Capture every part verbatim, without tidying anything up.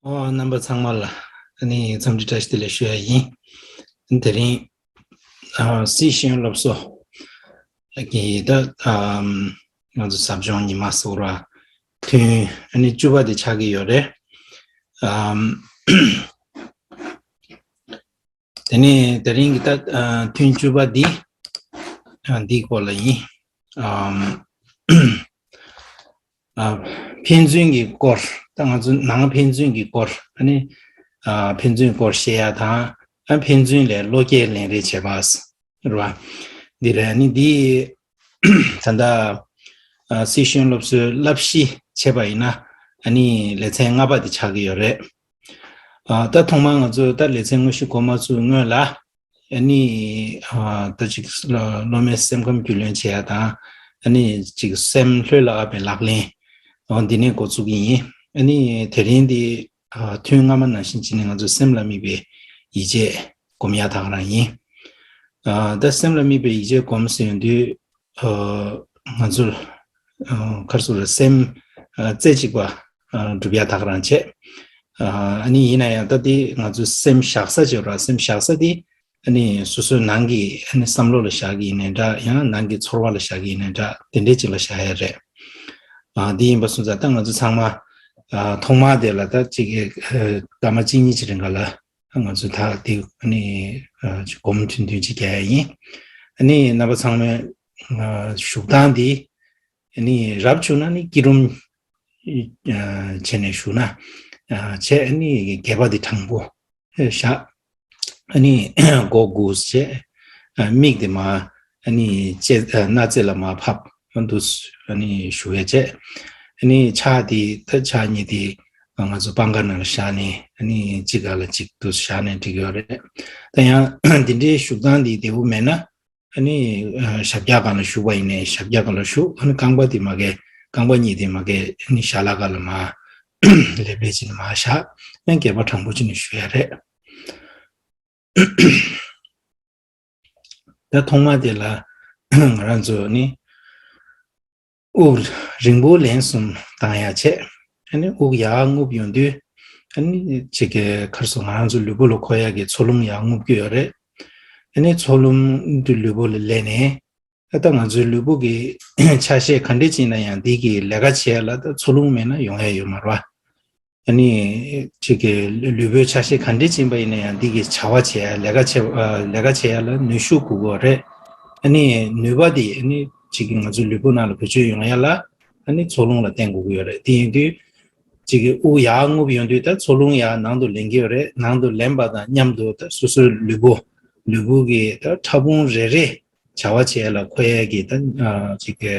ཨོ། རྣམ་པ་ཚང་མ་ལ་ཨ་ནི་འཚམས་འདྲི་བཀྲ་ཤིས་བདེ་ལེགས་ཞུ་ཡ་ཡིན། དེ་རིང་ཨ་སྲིད་ཤེས་ཡོན་སློབ་གསོ་གི་ད་ཨམ་ང་ཚོ་ཟབ་སྦྱོང་ཉི་མ་ཟེར་བ་ཐུན་ཨ་ནི་བཅུ་པ་དེ་ཆགས་ཀྱི་ཡོད་རེད། ཨམ་དེ་ནས་དེ་རིང་གི་ད་ཨ་ཐུན་བཅུ་པ་འདི་ཨ་འདིའི་སྐོར་ལ་ཡིན། ཨམ་ཨ་ཕན་ཚུན་གྱི་སྐོར། ད་ང་ཚོ་ནང་ཕན་ཚུན་གྱི་སྐོར། ཨ་ནི་ཨ་ཕན་ཚུན་སྐོར་བཤད་ཡ་དང་། ཨ་ཕན་ཚུན་ལས་བློ་སྐྱེད་ལེན་རེས་བྱེད་པ་རེད་བ། འདི་རེད། ཨ་ནི་འདི་ད་ལྟ་ཨ་སྲིད་ཤེས་ཡོན་སློབ་གསོའི་བསླབ་གཞི་བྱས་པ་ཡིན་ན། ཨ་ནི་ལེ་ཚན་ལྔ་པ་དེ་ཆགས་ཀྱི་ཡོད་རེད། ཨ་ད་ཐོག་མར་ང་ཚོ་ད་ལེ་ཚན་དངོས་གཞི་འགོ་མ་ཚུགས་སྔོན་ལ། ཨ་ནི་ཨ་ད་ཅིག་སློབ་མའི་སེམས་ཁམས་རྒྱུས་ལོན་བྱེད་ཡ་དང་། ཨ་ནི་ཅིག་སེམས་ལྷོད་ལ་བབས་པའི་ལག་ལེན། འོ་འདི་ནས་འགོ་བཙུགས་ཀྱི་ཡིན། ཨ་ནི་དེ་རིང་འདི་ཨ་ཐུན་སྔ་མ་ནང་བཞིན་བྱས་ནས་ང་ཚོ་སེམས་ལ་དམིགས་པའི་ཡིད་ཆེས་སྒོམ་ཡ་ད་ག་རང་ཡིན། ཨ་ད་སེམས་ལ་དམིགས་པའི་ཡིད་ཆེས་སྒོམ་ཟེར་དུས་ཨ་ང་ཚོ་ཨ་ག་རེ་ཟེར་དགོས་རེད། སེམས་ཨ་རྩེ་གཅིག་པ་ཨ་སྒྲུབ་ཡ་ད་ག་རང་བྱེད། ཨ་ནི་ཡིན་ན་ཡང་ད་འདི་ང་ཚོ་སེམས་བཞག་ས་བྱེད་ར། སེམས་བཞག་ས་འདི་ཨ་ནི་སོ་སོའི་ནང་གི་ཨ་ནི་བསམ་བློ་ལ་བཞག་གི་ཡིན་ནའི་འདྲ། ཡང་ནང་གི་ཚོར་བ་ལ་བཞག་གི་ཡིན་ནའི་འདྲ། དེ་འདྲའི་ཅིག་ལ་བཞག་ཡ་རེད། ཨ་འདི་ཡིན་པ་སོང་ཙང་ད་ང་ཚོ་ཚང་མ་ཨ་ཐོག་མ་དེ་ལ་ད་ཅིག་ཨ་སྐར་མ་གཅིག་གཉིས་ཅིག་རིང་ག་ལ་ང་ཚོ་ད་དེ་ཨ་ནི་ཨ་ཅིག་སྒོམ་ཐུང་ཐུང་ཅིག་རྒྱག་ཡ་ཡིན། ཨ་ནི་རྣམ་པ་ཚང་མས་ཨ་བཞུགས་སྟངས་འདི་ཨ་ནི་རབ་བྱུང་ན་ནི་སྐྱིལ་ཀྲུང་ཨ་བྱས་ནས་བཞུགས་ན་ཨ་བྱས། ཨ་ནི་སྒལ་པ་འདི་དྲང་པོ་བཞག། ཨ་ནི་མགོ་སྒུར་བྱས། ཨ་མིག་དེ་མར་ཨ་ནི་ལྕེ་ཨ་སྣ་རྩེ་ལ་མར་ཕབ། ཨ་འདུག་སེ་ཨ་ནི་བཞུགས་ཡ་བྱས། ཨ་ནི་ཕྱག་དེ་ད་ཕྱག་གཉིས་དེ་ང་ཚོ་པང་ཁ་ནང་ལ་བཞག་ནས། ཨ་ནི་གཅིག་སྒང་ལ་གཅིག་འདུག་སེ་བཞག་ནས་འགྲིག་ཡོད་རེད། ད་ཡང་འདི་འདྲའི་བཞུགས་སྟངས་འདི་བདེ་པོ་མེད་ན། ཨ་ནི་ཨ་ཞབས་བཀྱག་སྒང་ལ་བཞུགས་པ་ཡིན་ནའི་ཞབས་བཀྱག་སྒང་ལ་བཞུགས། ཨ་ནི་རྐང་པ་དེ་མ་གི་རྐང་པ་གཉིས་དེ་མ་གི་ཨ་ནི་ཞལ་ལག་སྒང་ལ་མར་ལེབ་ལེབ་བྱས་ནས་མར་བཞག། ཨ་ནི་སྒལ་པ་དྲང་པོ་བྱས་ནས་བཞུགས་ཡ་རེད། ད་ཐོག་མ་དེ་ལ་ང་རང་ཚོ་ནི་དབུགས་རིང་པོ་ལན་གསུམ་བཏང་ཡ་བྱས། ཨ་ནི་དབུགས་ཡར་རྔུབ་ཡོང་དུས། ཨ་ནི་ཅིག་གི་ག་རེ་ཟེར། ང་རང་ཚོ་ལུས་པོ་ལ་འཁོར་ཡ་གི་འཚོ་རླུང་ཡར་རྔུབ་ཀྱི་ཡོད་རེད། ཨ་ནི་འཚོ་རླུང་དེ་ལུས་པོ་ལ་སླེབས་ནས། ཨ་ད་ང་ཚོའི་ལུས་པོ་གི་ཆ་ཤས་ག་འདྲ་ཅིག་ཡིན་ན་ཡང་འདི་གི་ལས་ཀ་བྱེད་ཡ་ལ་ད་འཚོ་རླུང་མེད་ན་ཡོང་ཡ་ཡོད་མ་རེད་བ། ཨ་ནི་ཅིག་གི་ལུས་པོའི་ཆ་ཤས་ག་འདྲ་ཅིག་ཡིན་པ་ཡིན་ན་ཡང་འདི་གི་བྱ་བ་བྱེད་ཡ། ལས་ཀ་བྱེད་ཨ་ལས་ཀ་བྱེད་ཡ་ལ་ནུས་ཤུགས་དགོས་ཀྱི་ཡོད་རེད། ཨ་ནི་ནུས་པ་དེ་ཨ་ནི་ཅིག་གི་ང་ཚོའི་ལུས་པོ་ནང་ལ་བེད་སྤྱོད་ཡོང་ཡ་ལ་ཨ་ནི་འཚོ་རླུང་ལ་བརྟེན་དགོས་ཀྱི་ཡོད་རེད། དེ་ཡིན་དུས་ཅིག་གི་དབུགས་ཡར་རྔུབ་ཡོང་དུས་ད་འཚོ་རླུང་ཡར་ནང་དུ་ལེན་གྱི་ཡོད་རེད། ནང་དུ་ལེན་པ་དང་མཉམ་དུ་ད་སོ་སོའི་ལུས་པོ་ལུས་པོ་གི་ད་ཕྲ་ཕུང་རེ་རེ་བྱ་བ་བྱེད་ཡ་ལ་འཁོར་ཡ་གི་ད་ཨ་ཅིག་གི་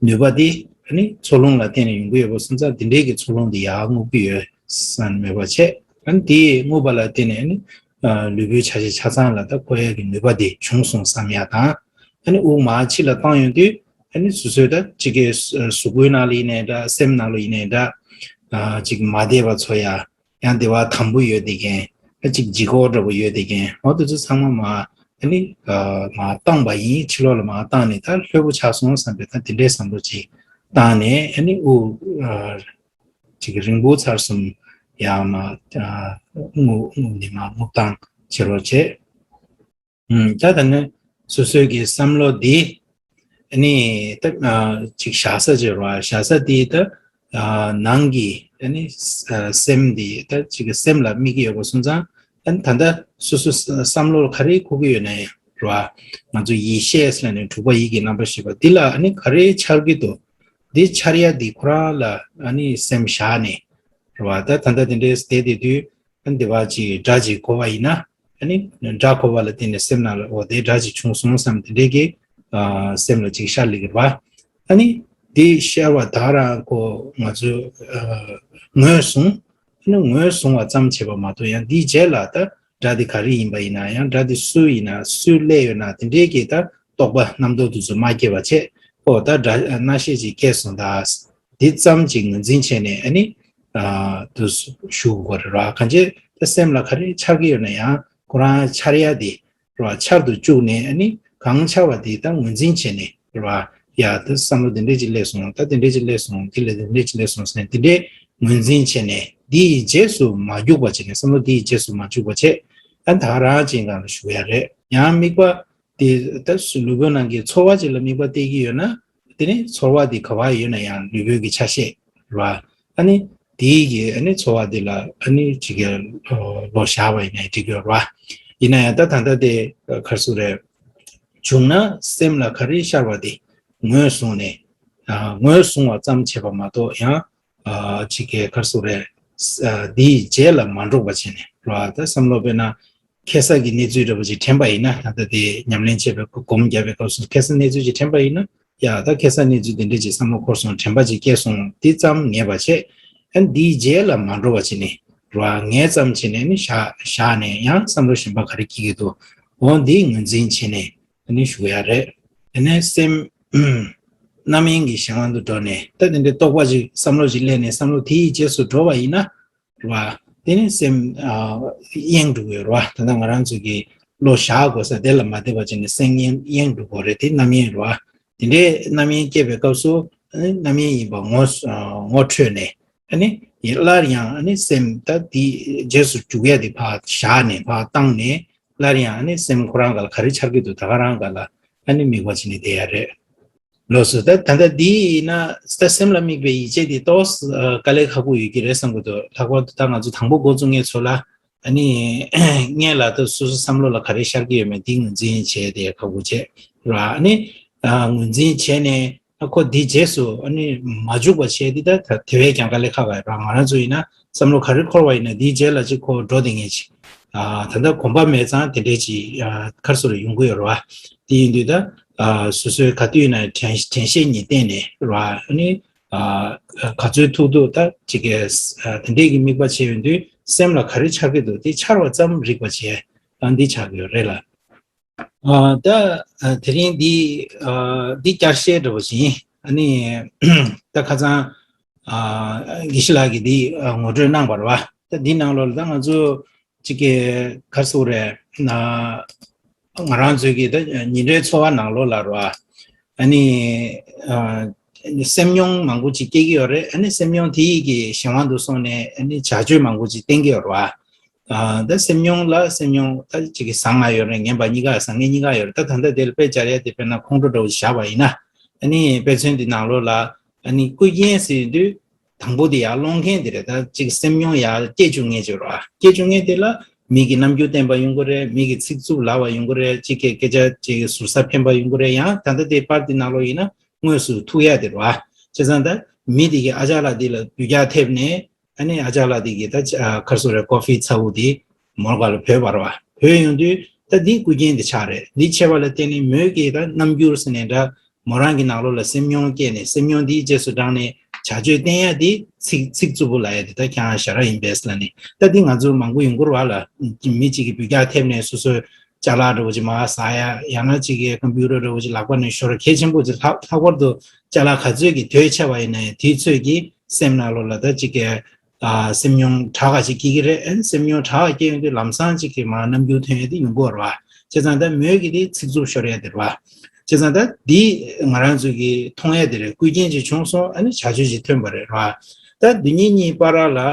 ནུས་པ་འདི་ཨ་ནི་འཚོ་རླུང་ལ་བརྟེན་ནས་ཡོང་གི་ཡོད་པ་སོང་ཙང་། འདི་འདྲའི་གི་འཚོ་རླུང་འདི་ཡར་རྔུབ་ཀྱི་ཡོད་བསམ་མོས་པ་བྱས། ཨ་ནི་དེ་རྔུབ་པ་ལ་བརྟེན་ནས་ཨ་ནི་ཨ་ལུས་པོའི་ཆ་ཤས་ཆ་ཚང་ལ་ད་འཁོར་ཡ་གི་ནུས་པ་འདི་བྱུང་སོང་བསམ་ཡ་དང་། ཨ་ནི་དབུགས་མར་ཕྱི་ལ་བཏང་ཡོང་དུས་ཨ་ནི་སོ་སོའི་ད་ཅིག་གི་གཟུགས་པོའི་ནང་ལ་ཡིན་ནའི་འདྲ། སེམས་ནང་ལ་ཡིན་ནའི་འདྲ། ཨ་ཅིག་མ་བདེ་བ་ཚོར་ཡ། ཡང་བདེ་བ་དམ་པོ་ཡོད་བསྡད་མཁན། ཨ་ཅིག་ལྗིད་ཁོག་འདྲ་པོ་ཡོད་བསྡད་མཁན། འོ་དེ་ཚོ་ཚང་མ་མར་ཨ་ནི་ཨ་མར་བཏང་པ་ཡིན། ཕྱི་ལོགས་ལ་མར་བཏང་ནས་ད་ལྷོད་པོ་ཆགས་སོང་བསམ་པའི་ད་དེ་འདྲའི་བསམ་བློ་ཅིག་བཏང་ནས། ཨ་ནི་དབུགས་ཨ་ཅིག་རིང་པོ་ཚར་གསུམ་ཡར་མར་ཨ་རྔུབ་རྔུབ་ནས་མར་རྔུབ་སྟངས་བྱེད་རོགས་བྱེད། ཨུམ། ད་ད་ནི་སོ་སོའི་གི་བསམ་བློ་འདི་ཨ་ནི་ད་ཨ་ཅིག་བཞག་ས་བྱེད་རོགས། བཞག་ས་འདི་ད་ཨ་ནང་གི་ཨ་ནི་ཨ་སེམས་འདི་ད་ཅིག་གི་སེམས་ལ་དམིགས་ཀྱི་ཡོད་པ་སོང་ཙང་། ཨ་ནི་ད་ལྟ་སོ་སོ་བསམ་བློ་ག་རེ་འཁོར་གྱི་ཡོད་ན་ཡང་རོགས། ང་ཚོ་ཡིད་ཤེས་ལ་ནི་དྲུག་པ་ཡིད་ཀྱི་རྣམ་པར་ཤེས་པ་འདི་ལ་ཨ་ནི་ག་རེ་འཆར་གྱི་འདུག་འདི་འཆར་ཡ་འདི་ཁོ་རང་ལ་ཨ་ནི་སེམས་བཞག་ནས་རོགས། ད་ད་ལྟ་དེ་འདྲའི་བསྡད་དེ་དུས། ཨ་ནི་དེ་བ་ཅིག་སྒྲ་ཅིག་གོ་བ་ཡིན་ན། ཨ་ནི་སྒྲ་གོ་བ་ལ་བརྟེན་ནས་སེམས་ནང་ལ་འོ་དེ་སྒྲ་ཅིག་བྱུང་སོང་བསམ་དེ་འདྲའི་གི་ཨ་སེམས་ལ་ཅིག་ཤར་སླེབས་ཀྱི་རེད་པ། ཨ་ནི་དེ་ཤར་བ་ད་རང་ཁོ་ང་ཚོས་ཨ་ངོས་བཟུང་། ཨ་ནི་ངོས་བཟུང་བ་ཙམ་བྱས་པ་མ་གཏོགས། ཡང་དེའི་རྗེས་ལ་ད་སྒྲ་དེ་ག་རེ་ཡིན་པ་ཡིན་ན། ཡང་སྒྲ་དེ་སུ་ཡིན་ན། སུས་སླེབས་ཡོད་ན། དེ་འདྲའི་གི་ད་རྟོག་པ་རྣམ་རྟོག་དེ་ཚོ་མ་སྐྱེས་པ་བྱས། ཨོ་ད་སྒྲ་རྣ་ཤེས་ཅིག་སྐྱེས་སོང་ད། འདི་ཙམ་ཅིག་ངོས་འཛིན་བྱས་ནས་ཨ་ནི་ཨ་དུ་ཞུ་དགོས་རེད་ར། གང་ཅི་ད་སེམས་ལ་ག་རེ་འཆར་གྱི་ཡོད་ན་ཡང་ཁོ་རང་འཆར་ཡ་དེ་ར་འཆར་དུ་བཅུག་ནས། ཨ་ནི་གང་འཆར་བ་དེ་ད་ངོས་འཛིན་བྱས་ནས་ར། ཡ་ད་བསམ་བློ་དེ་འདྲས་ཅིག་སླེབས་སོང་། ད་དེ་འདྲས་ཅིག་སླེབས་སོང་། དེ་ལ་དེ་འདྲས་ཅིག་སླེབས་སོང་ཟེར་ནས་དེ་འདྲས་ངོས་འཛིན་བྱས་ནས་ འདི་ཡི་རྗེས་སུ་མ་རྒྱུག་པ་བྱས་ནས། བསམ་བློ་འདི་ཡི་རྗེས་སུ་མ་རྒྱུག་པ་བྱས། ཨ་ད་རང་ཅིག་སྒང་ལ་ཞུགས་ཡ་རེད། ཡང་དམིགས་པ་དེ་ད་ལུས་པོའི་ནང་གི་ཚོར་བ་ཅིག་ལ་དམིགས་པ་གཏད་ཀྱི་ཡོད་ན། དེ་ནི་ཚོར་བ་དེ་ག་བ་ཡོད་ན་ཡང་ལུས་པོའི་གི་ཆ་ཤས་རེད་བ། ཨ་ནི་དེའི་གི་ཨ་ནི་ཚོར་བ་དེ་ལ་ཨ་ནི་ཅིག་གི་བློ་བཞག་པ་ཡིན་ན་འགྲིག་གི་ཡོད་རེད་བ། ཡིན་ན་ཡང་ད་ད་ལྟ་དེ་ག་རེ་ཟེར་དགོས་རེད། བྱུང་ན་སེམས་ལ་ག་རེ་ཤར་བ་དེ་ངོས་བཟུང་ནས། ཨ་ངོས་བཟུང་བ་ཙམ་བྱས་པ་མ་གཏོགས། ཡང་ཨ་ཅིག་གི་ག་རེ་ཟེར་དགོས་རེད། ཨ་འདིའི་རྗེས་ལ་མ་འགྲོ་བ་བྱས་ནས་རེད་བ། ད་བསམ་བློ་དཔེར་ན་ཁ་སང་གི་གནས་ཚུལ་འདྲ་པོ་ཅིག་དྲན་པ་ཡིན་ན། ད་ལྟ་དེ་ཉམས་ལེན་བྱེད་པའི་སྒོམ་རྒྱབ་པའི་སྐབས་སུ་ཁ་སང་གནས་ཚུལ་ཅིག་དྲན་པ་ཡིན་ན། ཡ་ད་ཁ་སང་གནས་ཚུལ་དེ་འདྲ་ཅིག་བསམ་བློ་འཁོར་སོང་། དྲན་པ་ཅིག་སྐྱེས་སོང་། དེ་ཙམ་ངེས་པ་བྱས། ཨ་འདིའི་རྗེས་ལ་མ་འགྲོ་བ་བྱས་ནས་རེད་བ། ངེས་ཙམ་བྱས་ནས་ནི་བཞག་བཞག་ནས་ཡང་བསམ་བློ་གཞན་པ་ག་རེ་སྐྱེ་གི་འདུག་འོ་འདི་ངོས་འཛིན་བྱས་ནས་ཨ་ནི་ཞུགས་ཡ་རེད། དེ་ནས་སེམས་རྣམ་གཡེང་གི་གཞན་དབང་དུ་འགྲོ་ནས། ད་དེ་འདྲའི་རྟོག་པ་ཅིག་བསམ་བློ་ཅིག་སླེབས་ནས་བསམ་བློ་དེའི་རྗེས་སུ་འགྲོ་བ་ཡིན་ན་རེད་བ། དེ་ནི་སེམས་ཨ་གཡེང་འགྲོ་གི་ཡོད་རེད་བ། ད་ལྟ་ང་རང་ཚོ་གི་བློ་བཞག་དགོས་ས་དེ་ལ་མ་བསྡད་པ་བྱས་ནས་སེམས་གཡེང་གཡེང་འགྲོ་གི་ཡོད་རེད། དེ་རྣམ་གཡེང་རེད་བ། དེ་འདྲའི་རྣམ་གཡེང་སྐྱེས་པའི་སྐབས་སུ་ཨ་ནི་རྣམ་གཡེང་ཡིན་པ་ངོ་ངོ་འཕྲོད་ནས། ཨ་ནི་ཡིན་སླར་ཡང་ཨ་ནི་སེམས་ད་དེ་རྗེས་སུ་འཇུག་ཡ་དེ་ཕར་བཞག་ནས་ཕར་བཏང་ནས། སླར་ཡང་ཨ་ནི་སེམས་ཁོ་རང་སྒང་ལ་ག་རེ་འཆར་གྱི་འདུག་ད་ག་རང་སྒང་ལ་ཨ་ནི་དམིགས་པ་བྱས་ནས་བསྡད་ཡ་རེད། ལགས་སོ། ད་ད་ལྟ་འདི་ཡིན་ན་ད་སེམས་ལ་དམིགས་པའི་ཡིད་བྱེད་འདི་ཏོག་ཙམ་དཀའ་ལས་ཁག་པོ་ཡོད་ཀྱི་རེད་བསམ་གྱི་འདུག་ལྷག་པར་དུ་ད་ང་ཚོ་དང་པོ་འགོ་བཙུགས་མཁན་ཚོ་ལ་ཨ་ནི་སྔོན་ལ་ད་སོ་སོ་བསམ་བློ་ལ་ག་རེ་ཤར་གྱི་ཡོད་མེད་འདི་ངོས་འཛིན་བྱས་ཏེ་ཁག་པོ་བྱས་ར། ཨ་ནི་ངོས་འཛིན་བྱས་ནས་ཨ་ཁོ་འདི་རྗེས་སུ་ཨ་ནི་མ་འཇུག་པ་བྱས་འདི་ད་དེ་བས་ཀྱང་དཀའ་ལས་ཁག་པ་ར། ང་རང་ཚོ་ཡིན་ན་བསམ་བློ་ག་རེ་འཁོར་བ་ཡིན་ན་འདིའི་རྗེས་ལ་ཅིག་ཁོ་འགྲོ་བསྡད་མཁན་ཅིག་ད་ལྟ་གོམས་པ་མེད་ཙང་དེ་འདྲས་ཅིག་ཁར་སོ་རེ་ཡོང་གི་ཡོད་ར་བ། དེ་ཡིན་དུས་ད་སོ་སོའི་ག་དུས་ཡིན་ན་དྲན་དྲན་ཤེས་གཉིས་བསྟེན་ནས་ར། ཨ་ནི་ག་ཚོད་ཐུབ་ཐུབ་ད་ཅིག་གི་དེ་འདྲས་ཀྱི་དམིགས་པ་བྱས་ཡོང་དུས་སེམས་ལ་ག་རེ་འཆར་གྱི་འདུག་དེ་འཆར་བ་ཙམ་རིག་པ་བྱས། ཨ་འདི་ཆགས་ཀྱི་ཡོད་རེད་ལ། ཨ་ད་ཨ་དེ་རིང་འདི་ཨ་འདི་བསྐྱར་བཤད་འདྲ་པོ་ཞིག་ཡིན། ཨ་ནི་ད་ཁ་སང་ཨ་དགེ་བཤེས་ལགས་ཀྱིས་འདི་ཨ་ངོ་སྤྲོད་གནང་བ་རེད་བ། ད་འདི་ནང་ལོགས་ལ་ད་ང་ཚོ་གཅིག་གི་ག་རེ་ཟེར་དགོས་རེད་ན། ང་རང་ཚོའི་གི་ད་ཉིན་རེའི་འཚོ་བ་ནང་ལོགས་ལ་རེད་བ། ཨ་ནི་ཨ་སེམས་མྱོང་མང་པོ་ཅིག་སྐྱེ་གི་ཡོད་རེད། ཨ་ནི་སེམས་མྱོང་དེ་ཡི་གི་གཞན་དབང་དུ་སོང་ནས་ཨ་ནི་བྱ་སྤྱོད་མང་པོ་ཅིག་བསྟན་གི་ཡོད་རེད་བ། ཨ་ད་སེམས་མྱོང་ལ་སེམས་མྱོང་ད་ཅིག་གི་བཟང་ང་ཡོད་རེད། ངན་པ་གཉིས་ཀ་བཟང་ངན་གཉིས་ཀ་ཡོད་རེད། ད་ད་ལྟ་དེ་ལ་དཔེ་སྦྱར་ཡ་དེ་དཔེར་ན་ཁོང་ཁྲོ་འདྲ་བོ་བཞག་པ་ཡིན་ན། ཨ་ནི་དཔེ་མཚོན་འདི་ནང་ལོགས་ལ་ཨ་ནི་སྐུ་རྒྱན་ཟེར་དུས་དང་པོ་དེ་ཡར་སློང་མཁན་དེ་རེད། ད་ཅིག་སེམས་མྱོང་ཡར་སྐྱེ་བཅུག་མཁན་ཅིག་རེད་བ། སྐྱེ་བཅུག་མཁན་དེ་ལ་མི་གི་རྣམ་འགྱུར་བསྟན་པ་ཡོང་གི་རེད། མི་གི་ཚིག་རྩུབ་ལབ་པ་ཡོང་གི་རེད། ཅིག་གི་སྐད་ཆ་ཅིག་ཟུར་ཟ་འཕེན་པ་ཡོང་གི་རེད། ཡང་ད་ལྟ་དེ་པར་དེ་ནང་ལོགས་ཡིན་ན་དངོས་སུ་ཐུག་ཡ་དེ་རེད་བ། བྱས་ཙང་ད་མི་དེ་གི་ཨ་ཅག་ལགས་དེ་ལ་འབུད་རྒྱག་ཐེབས་ནས། ཨ་ནི་ཨ་ཅག་ལགས་དེ་གིས་ད་ཨ་ག་རེ་ཟེར་དགོས་རེད། ཀོ་ཧྥི་ཚ་བོ་དེ་མོ་ག་ལ་བོས་པ་རེད་བ། བོས་ཡོང་དུས་ད་འདི་སྐུ་རྒྱན་དེ་ཆགས་རེད། འདི་ཆགས་པ་ལ་བརྟེན་ནས་མོས་ཀྱི་ད་རྣམ་འགྱུར་ཟེར་ནས་འདྲ། མོ་རང་གི་ནང་ལོགས་ལ་སེམས་མྱོང་སྐྱེས་ནས་སེམས་མྱོང་དེའི་རྗེས་སུ་འབྲངས་ནས་བྱ་སྤྱོད་བསྟན་ཡ་དེ་ཚིག་ཚིག་རྩུབ་པོ་ལབ་ཡ་དེ་ད་ཁྱེད་རང་ཞ་ར་ཡིན་པས་ལབ་ནས། ད་འདི་ང་ཚོ་མང་པོ་ཡོང་གི་རེད་བ་ལ། མི་གཅིག་གིས་འབུད་རྒྱག་ཐེབས་ནས་སོ་སོའི་ཅ་ལག་འདྲ་བོ་ཅིག་མར་ཟག་ཡ། ཡང་ན་གཅིག་གི་ཀམ་པུ་ཊར་འདྲ་བོ་ཅིག་ལག་པ་ནས་ཤོར་ཡ། གལ་ཆེན་པོ་ཅིག་ལྷག་ལྷག་པར་དུ་ཅ་ལག་ག་ཚོད་ཀྱི་དོས་ཆེ་བ་ཡིན་ན་ཡང་དེའི་ཚོད་ཀྱིས་སེམས་ནང་ལོགས་ལ་ད་ཅིག་གི་ཨ་སེམས་མྱོང་དྲག་ག་ཅིག་སྐྱེ་གི་རེད། ཨ་ནི་སེམས་མྱོང་དྲག་ག་སྐྱེ་ཡོང་དུས་ལམ་སང་ཅིག་གི་མར་རྣམ་འགྱུར་ཐོན་ཡ་དེ་ཡོང་གི་ཡོད་རེད་བ། བྱས་ཙང་ད་མོས་ཀྱི་དེ་ཚིག་རྩུབ་ཤོར་ཡ་དེ་རེད་བ། བྱས་ཙང་ད་འདི་ང་རང་ཚོ་གི་མཐོང་ཡ་དེ་རེད། སྐུ་རྒྱན་ཅིག་བྱུང་སོང་། ཨ་ནི་བྱ་སྤྱོད་ཅིག་ཐོན་པ་རེད་བ། ད་འདི་གཉིས་གཉིས་བར་ལ་ཨ་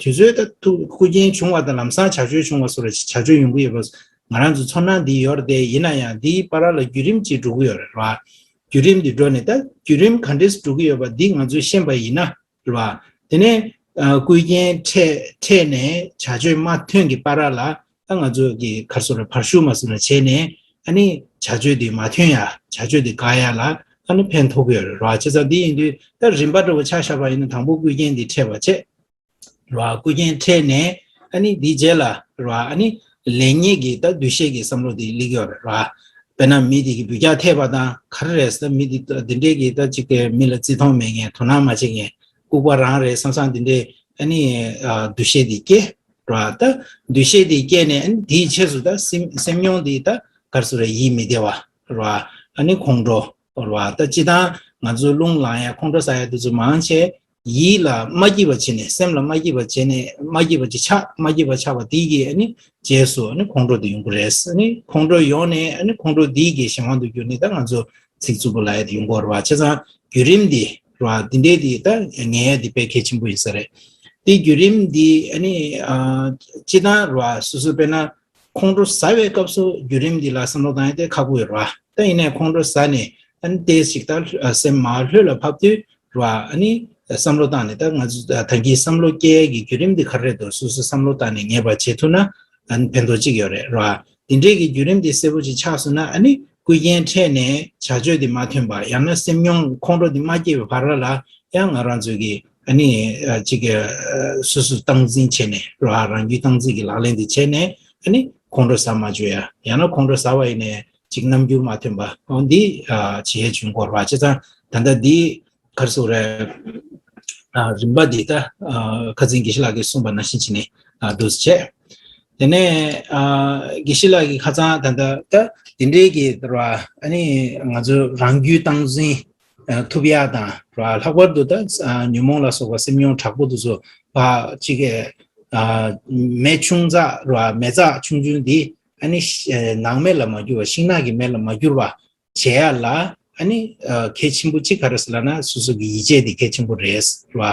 དུས་ཚོད་ད་ཐུག་སྐུ་རྒྱན་བྱུང་བ་དང་ལམ་སང་བྱ་སྤྱོད་བྱུང་བ་སོགས་ལ་བྱ་སྤྱོད་ཡོང་གི་ཡོད་པ། ང་རང་ཚོ་ཚོར་སྣང་འདི་ཡོད་རེད་དེ། ཡིན་ན་ཡང་འདིའི་བར་ལ་བརྒྱུད་རིམ་ཅིག་འགྲོ་གི་ཡོད་རེད་བ། བརྒྱུད་རིམ་འདི་འགྲོ་ནས་ད་བརྒྱུད་རིམ་ག་འདྲས་འགྲོ་གི་ཡོད་པ་འདི་ང་ཚོས་ཤེས་པ་ཡིན་ན། རེད་བ། དེ་ནས་ཨ་སྐུ་རྒྱན་འཕྲད་འཕྲད་ནས་བྱ་སྤྱོད་མ་ཐོན་གྱི་བར་ལ་ད་ང་ཚོ་གི་ག་རེ་ཟེར་དགོས་རེད། བར་ཞུགས་མ་ཟེར་ན་བྱས་ནས་ཨ་ནི་བྱ་སྤྱོད་དེ་མ་ཐོན་ཡ། བྱ་སྤྱོད་དེ་འགག་ཡ་ལ་ཨ་ནི་ཕན་ཐོགས་ཀྱི་ཡོད་རེད་བ། བྱས་ཙང་འདི་ཡིན་དུས་ད་རིམ་པ་འདྲ་བོ་ཆ་བཞག་པ་ཡིན་ན་དང་པོ་སྐུ་རྒྱན་འདི་འཕྲད་པ་བྱས། རེད་བ། སྐུ་རྒྱན་འཕྲད་ནས་ཨ་ནི་འདིའི་རྗེས་ལ་རེད་བ། ཨ་ནི་ལེགས་ཉེས་ཀྱི་ད་འདུ་ཤེས་ཀྱི་བསམ་བློ་དེ་སླེབས་ཀྱི་ཡོད་རེད་བ། དཔེར་ན་མི་དེ་གིས་འབུད་རྒྱག་ཐེབས་པ་དང་ག་རེ་རེད་ཟེར། མི་དེ་འདི་འདྲས་ཀྱི་ད་ཅིག་གི་མི་ལ་བརྩི་མཐོང་མེད་མཁན། དོ་སྣང་མ་བྱེད་མཁན། ལྐུགས་པ་རང་རེད་བསམ་བསམ་འདི་འདྲས་ཨ་ནི་ཨ་འདུ་ཤེས་དེ་སྐྱེ་རེད་བ། ད་འདུ་ཤེས་དེ་སྐྱེས་ནས་ཨ་ནི་དེའི་རྗེས་སུ་ད་སེམས་སེམས་མྱོང་དེ་ད་ག་རེ་ཟེར་དགོས་རེད། ཡིད་མི་བདེ་བ་རེད་བ། ཨ་ནི་ཁོང་ཁྲོ་རེད་བ། ད་སྤྱིར་བཏང་ང་ཚོ་རླུང་ལངས་ཡ་ཁོང་ཁྲོ་ཟ་ཡ་དེ་ཚོ་མང་ཆེ་ཡིད་ལ་མ་སྐྱིད་པ་བྱས་ནས། སེམས་ལ་མ་སྐྱིད་པ་བྱས་ནས། མ་སྐྱིད་པ་ཅིག་ཆགས། མ་སྐྱིད་པ་ཆགས་པ་དེ་གིས་ཨ་ནི་རྗེས་སུ་ཨ་ནི་ཁོང་ཁྲོ་དེ་ཡོང་གི་རེད། ཨ་ནི་ཁོང་ཁྲོ་ཡོང་ནས་ཨ་ནི་ཁོང་ཁྲོ་དེ་གི་གཞན་དབང་དུ་གྱུར་ནས་ད་ང་ཚོ་ཚིག་རྩུབ་པོ་ལབ་ཡ་དེ་ཡོང་གི་ཡོད་རེད་བ། བྱས་ཙང་བརྒྱུད་རིམ་འདི་རེད་བ། འདི་འདྲའི་དེ་ད་ངེས་ཡ་དེ་དཔེ་གལ་ཆེན་པོ་ཡིན་ས་རེད། དེའི་བརྒྱུད་རིམ་འདི་ཨ་ནི་ཨ་སྤྱི་བཏང་རེད་བ། སོ་སོ་དཔེར་ན་ཁོང་ཁྲོ་ཟ་བའི་སྐབས་སུ་བརྒྱུད་རིམ་འདི་ལ་བསམ་བློ་བཏང་ཡ་དེ་ཁག་པོ་ཡོད་རེད་བ། ད་ཡིན་ནའི་ཁོང་ཁྲོ་ཟ་ནས་ཨ་ནི་ཏོག་ཙམ་ཅིག་ད་སེམས་མར་ལྷོད་ལ་ཕབ་དུས་རེད་བ། ཨ་ནི་བསམ་བློ་བཏང་ནས་ད་ང་ཚོ་ད་གིན་བསམ་བློ་སྐྱེ་ཡ་གི་བརྒྱུད་རིམ་འདི་ག་རེ་རེད་འདུག་སོ་སོ་བསམ་བློ་བཏང་ནས་ངེས་པར་བྱེད་ཐུབ་ན་ཨ་ནི་ཕན་ཐོགས་ཅིག་ཡོད་རེད་རེད་བ། དེ་འདྲའི་གི་བརྒྱུད་རིམ་འདི་གསལ་པོ་ཅིག་ཆགས་སོང་ན་ཨ་ནི་རྐུ་མཁན་འཕྲད་ནས་བྱ་སྤྱོད་འདི་མ་ཐོན་པ། ཡང་ན་སེམས་མྱོང་ཁོང་ཁྲོ་འདི་མ་སྐྱེས་པའི་བར་ལ་ཡང་ང་རང་ཚོ་གི་ཨ་ནི་ཅིག་སོ་སོ་སྟངས་འཛིན་བྱས་ནས་རང་རང་རྒྱུད་སྟངས་འཛིན་གྱི་ལག་ལེན་འདི་བྱས་ནས་ཨ་ནི་ཁོང་ཁྲོ་ཟ་མ་བཅུག་ཡ། ཡང་ན་ཁོང་ཁྲོ་ཟ་བ་ཡིན་ནས་ཅིག་རྣམ་འགྱུར་མ་ཐོན་པ་འོ་འདི་བྱེད་ཡས་བྱུང་དགོས་རེད་བ། བྱས་ཙང་ད་ལྟ་འདི་ག་རེ་ཟེར་དགོས་རེད། རིམ་པ་འདི་ད་ཁ་སང་དགེ་བཤེས་ལགས་ཀྱིས་གསུངས་པ་ནང་བཞིན་བྱས་ནས་འདུག་སེ་བྱས། དེ་ནས་དགེ་བཤེས་ལགས་ཀྱིས་ཁ་སང་ད་ལྟ་ད་དེ་འདྲའི་གི་རེད་བ། ཨ་ནི་ང་ཚོ་རང་རྒྱུད་སྟངས་འཛིན་ཐུབ་ཡ་དང་རེད་བ། ལྷག་པར་དུ་ད་ཉོན་མོངས་ལ་སོགས་པ་སེམས་མྱོང་དྲག་པོ་དེ་ཚོ་ཕར་ཅིག་གི་མེ་ཆུང་ཙག་རེད་བ། མེ་ཙག་ཆུང་ཆུང་འདི་ཨ་ནི་ནག་མེ་ལ་མ་གྱུར་བ། ཤིང་ནགས་ཀྱི་མེ་ལ་མ་གྱུར་བ་བྱེད་ཡ་ལ་ཨ་ནི་གལ་ཆེན་པོ་གཅིག་ག་རེ་ཟེར་ལབ་ན་སོ་སོ་གི་ཡིད་ཆེས་དེ་གལ་ཆེན་པོ་རེད་རེད་བ།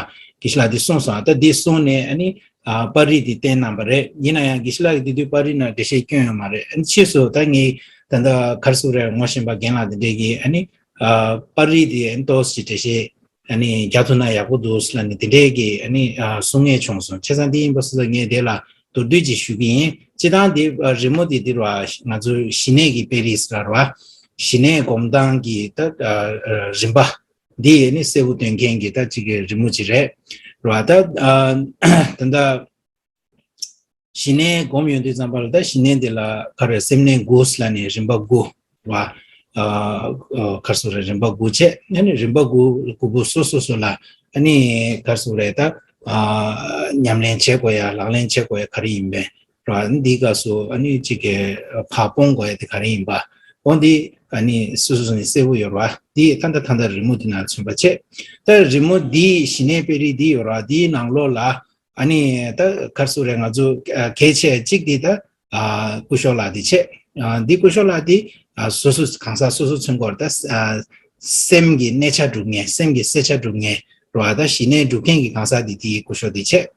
དགེ་བཤེས་ལགས་དེ་གསུངས་སོང་། ད་དེ་གསུངས་ནས་ཨ་ནི་པར་རིས་དེ་བསྟན་གནང་བ་རེད། ཡིན་ན་ཡང་དགེ་བཤེས་ལགས་ཀྱིས་དེ་དུས་པར་རིས་ནང་འགྲེལ་བཤད་བསྐྱོན་ཡོད་མ་རེད། ཨ་ནི་ཕྱིས་སུ་ད་ངས་ད་ལྟ་ག་རེ་ཟེར་དགོས་རེད། ངོ་ཤེས་པ་རྒན་ལགས་དེ་འདྲས་ཀྱིས་ཨ་ནི་པར་རིས་དེ་ཨ་ནི་ཏོག་ཙམ་འགྲེལ་བཤད་ཨ་ནི་རྒྱག་ཐུབ་ན་ཡག་པོ་འདུག་ཟེར་ལབ་ནས་དེ་འདྲས་ཀྱི་ཨ་ནི་གསུང་མཁན་བྱུང་སོང་། བྱས་ཙང་འདི་ཡིན་པ་སོང་ཙང་ངས་དེ་ལ་མདོར་བསྡུས་ཅིག་ཞུ་གི་ཡིན། སྤྱིར་བཏང་འདི་རི་མོ་འདི་འདིར་བ་ང་ཚོ་ཞི་གནས་ཀྱི་དཔེ་རིས་ལ་ར་བ། ཞི་གནས་སྒོམ་སྟངས་ཀྱི་ད་རིམ་པ་འདི་ཡས་ནི་གསལ་པོ་སྟོན་མཁན་གྱི་ད་ཅིག་གི་རི་མོ་ཅིག་རེད་ར་བ། ད་ད་ལྟ་ཞི་གནས་སྒོམ་ཡོང་དུས་ཙམ་པ་ལ་ད་ཞི་གནས་འདི་ལ་ག་རེ་སེམས་གནས་དགུ་ལ་ནི་རིམ་པ་དགུ་ར་བ། ག་རེ་ཟེར་རེད། རིམ་པ་དགུ་བྱས་ཨ་ནི་རིམ་པ་དགུ་དགུ་པོ་སོ་སོ་སོ་ལ་ཨ་ནི་ག་རེ་ཟེར་རེད། ད་ཉམས་ལེན་བྱེད་དགོས་ཡ། ལག་ལེན་བྱེད་དགོས་ཡ་ག་རེ་ཡིན་པས་ར་བ། འདིའི་སྐབས་སུ་ཨ་ནི་གཅིག་གི་ཕར་སྤོང་དགོས་ཡ་དེ་ག་རེ་ཡིན་པ་འོ་འདི་ཨ་ནི་སོ་སོ་སོ་ནས་གསལ་པོ་ཡོད་ར་བ། འདི་ད་ལྟ་ད་ལྟ་རི་མོ་འདི་ནང་མཚོན་པ་བྱས། ད་རི་མོ་འདི་ཞི་གནས་དཔེ་རིས་འདི་ཡོད་ར་བ། འདིའི་ནང་ལོགས་ལ་ཨ་ནི་ད་ག་རེ་ཟེར་རེད། ང་ཚོ་གལ་ཆེ་གཅིག་འདི་ད་སྐུ་ཞབས་ལགས་འདི་བྱས། འདི་སྐུ་ཞབས་ལགས་འདི་སོ་སོ་གང་ཟག་སོ་སོ་མཚོན་གྱི་ཡོད་རེད། ད་སེམས་ཀྱི་གནས་ཆ་སྒྲུབ་མཁན། སེམས་ཀྱི་གསལ་ཆ་སྒྲུབ་མཁན་རེད་བ། ད་ཞི་གནས་སྒྲུབ་མཁན་གྱི་གང་ཟག་འདི་དེའི་སྐུ་ཞབས་འདི་བྱས།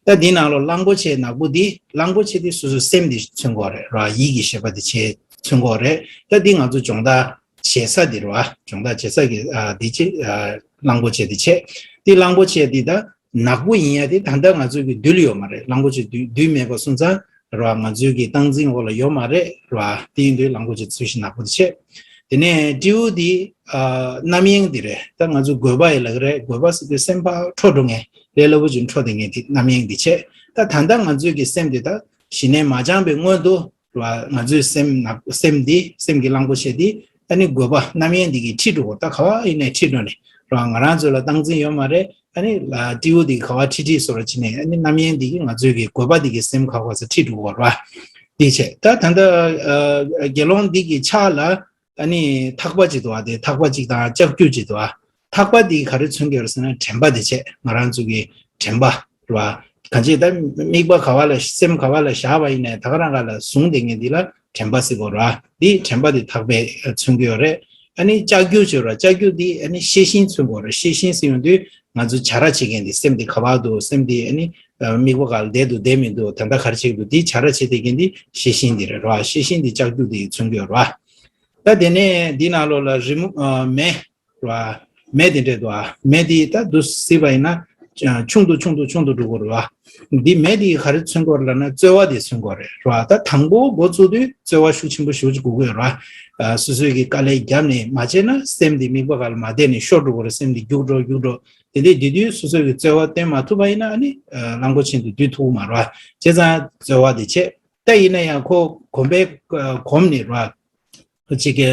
ད་འདི་ནང་ལོགས་གླང་པོ་ཆེ་ནག་པོ་འདི། གླང་པོ་ཆེ་འདི་སོ་སོ་སེམས་འདི་མཚོན་གྱི་ཡོད་རེད་ར་བ། ཡིད་ཀྱི་ཤེས་པ་འདི་བྱས་མཚོན་གྱི་ཡོད་རེད། ད་འདི་ང་ཚོ་སྦྱོང་བརྡར་བྱེད་ས་འདི་རེད་བ། སྦྱོང་བརྡར་བྱེད་ས་གི་འདི་བྱས། གླང་པོ་ཆེ་འདི་བྱས། འདི་གླང་པོ་ཆེ་འདི་ད་ནག་པོ་ཡིན་ཡ་དེ་ད་ལྟ་ང་ཚོའི་གི་རྡུལ་ཡོད་མ་རེད། གླང་པོ་ཆེ་རྡུལ་རྡུལ་མེད་པ་སོང་ཙང་ར་བ། ང་ཚོའི་གི་སྟངས་འཛིན་འོག་ལ་ཡོད་མ་རེད་ར་བ། དེ་ཡིན་དུས་གླང་པོ་ཆེ་ཚུལ་བཞིན་ནག་པོ་དེ་བྱས། དེ་ནས་སྤྲེའུ་དེ་རྣམ་གཡེང་དེ་རེད། ད་ང་ཚོ་རྒོད་པ་ཡི་ལབ་ཀྱི་རེད། རྒོད་པ་ཟེར་དུས་སེམས་པ་འཕྲོ་འགྲོ་མཁན། ལས་སླ་པོ་ཅིག་འཕྲོ་བསྡད་མཁན་དེ་རྣམ་གཡེང་དེ་བྱས། ད་ད་ལྟ་ང་ཚོའི་གི་སེམས་དེ་ད་ཞི་གནས་མ་སྦྱངས་པའི་སྔོན་དུ་ར་བ། ང་ཚོའི་སེམས་ནག་སེམས་འདི་སེམས་ཀྱི་གླང་པོ་ཆེ་འདི་ཨ་ནི་རྒོད་པ་རྣམ་གཡེང་འདི་གིས་ཁྲིད་འགྲོ་གོ། ད་ག་བ་ཡིན་ནའི་ཁྲིད་འགྲོ་ནས་ར་བ། ང་རང་ཚོ་ལ་སྟངས་འཛིན་ཡོད་མ་རེད། ཨ་ནི་ལ་སྤྲེའུ་འདི་ག་བ་ཁྲིད་ཁྲིད་བཟོ་འདྲ་བྱས་ནས་ཨ་ནི་རྣམ་གཡེང་འདི་གིས་ང་ཚོའི་གི་རྒོད་པ་འདི་གིས་སེམས་ག་བ་ས་ཁྲིད་འགྲོ་གོ་ར་བ། འདི་བྱས། ད་ད་ལྟ་དགེ་སློང་འདི་གི་ཕྱག་ལ་ཨ་ནི་ཐག་པ་ཅིག་འདུག་བ། དེ་ཐག་པ་ཅིག་དང་ལྕགས་ཀྱུ་ཅིག་འདུག་བ། ཐག་པ་འདི་ག་རེ་མཚོན་གྱི་ཡོད་རེད་ཟེར་ན་དྲན་པ་དེ་བྱས། ང་རང་ཚོ་གི་དྲན་པ་རེད་བ། གང་ཅི་ད་དམིགས་པ་ག་བ་ལ་སེམས་ག་བ་ལ་བཞག་པ་ཡིན་ནའི་ད་ག་རང་ག་ལ་བཟུང་བསྡད་མཁན་འདི་ལ་དྲན་པ་ཟེར་གྱི་ཡོད་རེད་བ། འདི་དྲན་པ་འདི་ཐག་པས་མཚོན་གྱི་ཡོད་རེད། ཨ་ནི་ལྕགས་ཀྱུ་ཅིག་ཡོད་རེད་བ། ལྕགས་ཀྱུ་འདི་ཨ་ནི་ཤེས་བཞིན་མཚོན་གྱི་ཡོད་རེད། ཤེས་བཞིན་ཟེར་ཡོང་དུས་ང་ཚོ་བྱ་ར་བྱེད་མཁན་འདི་སེམས་འདི་ག་བ་འདུག་སེམས་འདི་ཨ་ནི་དམིགས་པ་ག་ལ་བསྡད་འདུག་བསྡད་མི་འདུག་ད་ལྟ་ག་རེ་བྱེད་ཀྱི་འདུག་འདི་བྱ་ར་བྱེད་བསྡད་མཁན་འདི་ཤེས་བཞིན་འདི་རེད་བ། ཤེས་བཞིན་འདི་ལྕགས་ཀྱུ་འདི་མཚོན་གྱི་ཡོད་རེད་བ། ད་དེ་ནས་འདི་ནང་ལོགས་ལ་རི་མོ་མེ་རེད་བ། མེ་དེ་འདྲས་འདུག་ཨ། མེ་དེ་ད་འདུག་སྲིད་པ་ཡིན་ན་ཆུང་དུ་ཆུང་དུ་ཆུང་དུ་འགྲོ་གི་རེད་བ། འདི་མེ་དེ་ག་རེ་མཚོན་གྱི་ཡོད་རེད་ལབ་ན་རྩོལ་བ་དེ་མཚོན་གྱི་ཡོད་རེད་བ། ད་དང་པོ་འགོ་བཙུགས་དུས་རྩོལ་བ་ཤུགས་ཆེན་པོ་ཞེ་པོ་ཅིག་དགོས་ཀྱི་ཡོད་རེད་བ། སོ་སོས་ཀྱི་དཀའ་ལས་བརྒྱབ་ནས་མ་བྱས་ན་སེམས་དེ་དམིགས་པ་ག་ལ་མ་བསྡད་ནས་ཤོར་འགྲོ་གི་རེད། སེམས་དེ་རྒྱུག་འགྲོ་རྒྱུག་འགྲོ། དེ་འདྲས་དེ་དུས་སོ་སོས་ཀྱི་རྩོལ་བ་བཏོན་མ་ཐུབ་པ་ཡིན་ན་ཨ་ནི་གླང་པོ་ཆེ་དེ་འདུལ་ཐུབ་ཀྱི་མ་རེད་བ། བྱས་ཙང་རྩོལ་བ་དེ་བྱས། ད་ཡིན་ན་ཡང་ཁོ་གོམ་པས་གོམ་ནས་ར་བ། ཅིག་གི་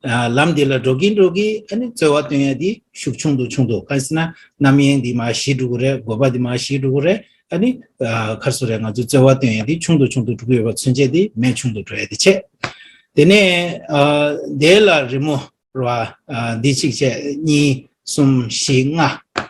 ལམ་འདི་ལ་འགྲོ་གིན་འགྲོ་གིན་ཨ་ནི་རྩོལ་བ་བཏོན་ཡ་འདི་ཤུགས་ཆུང་དུ་ཆུང་དུ། གང་ཟེར་ན་རྣམ་གཡེང་འདི་མར་ཞི་འགྲོ་གི་རེད། རྒོད་པ་འདི་མར་ཞི་འགྲོ་གི་རེད། ཨ་ནི་ག་རེ་ཟེར་རེད། ང་ཚོ་རྩོལ་བ་བཏོན་ཡ་འདི་ཆུང་དུ་ཆུང་དུ་འགྲོ་གི་ཡོད་པ་མཚོན་བྱེད་འདི་མེ་ཆུང་དུ་འགྲོ་ཡ་འདི་བྱས། དེ་ནས་དེ་ལ་རི་མོ་རེད་བ། འདི་གཅིག་བྱས། གཉིས། གསུམ། བཞི། ལྔ།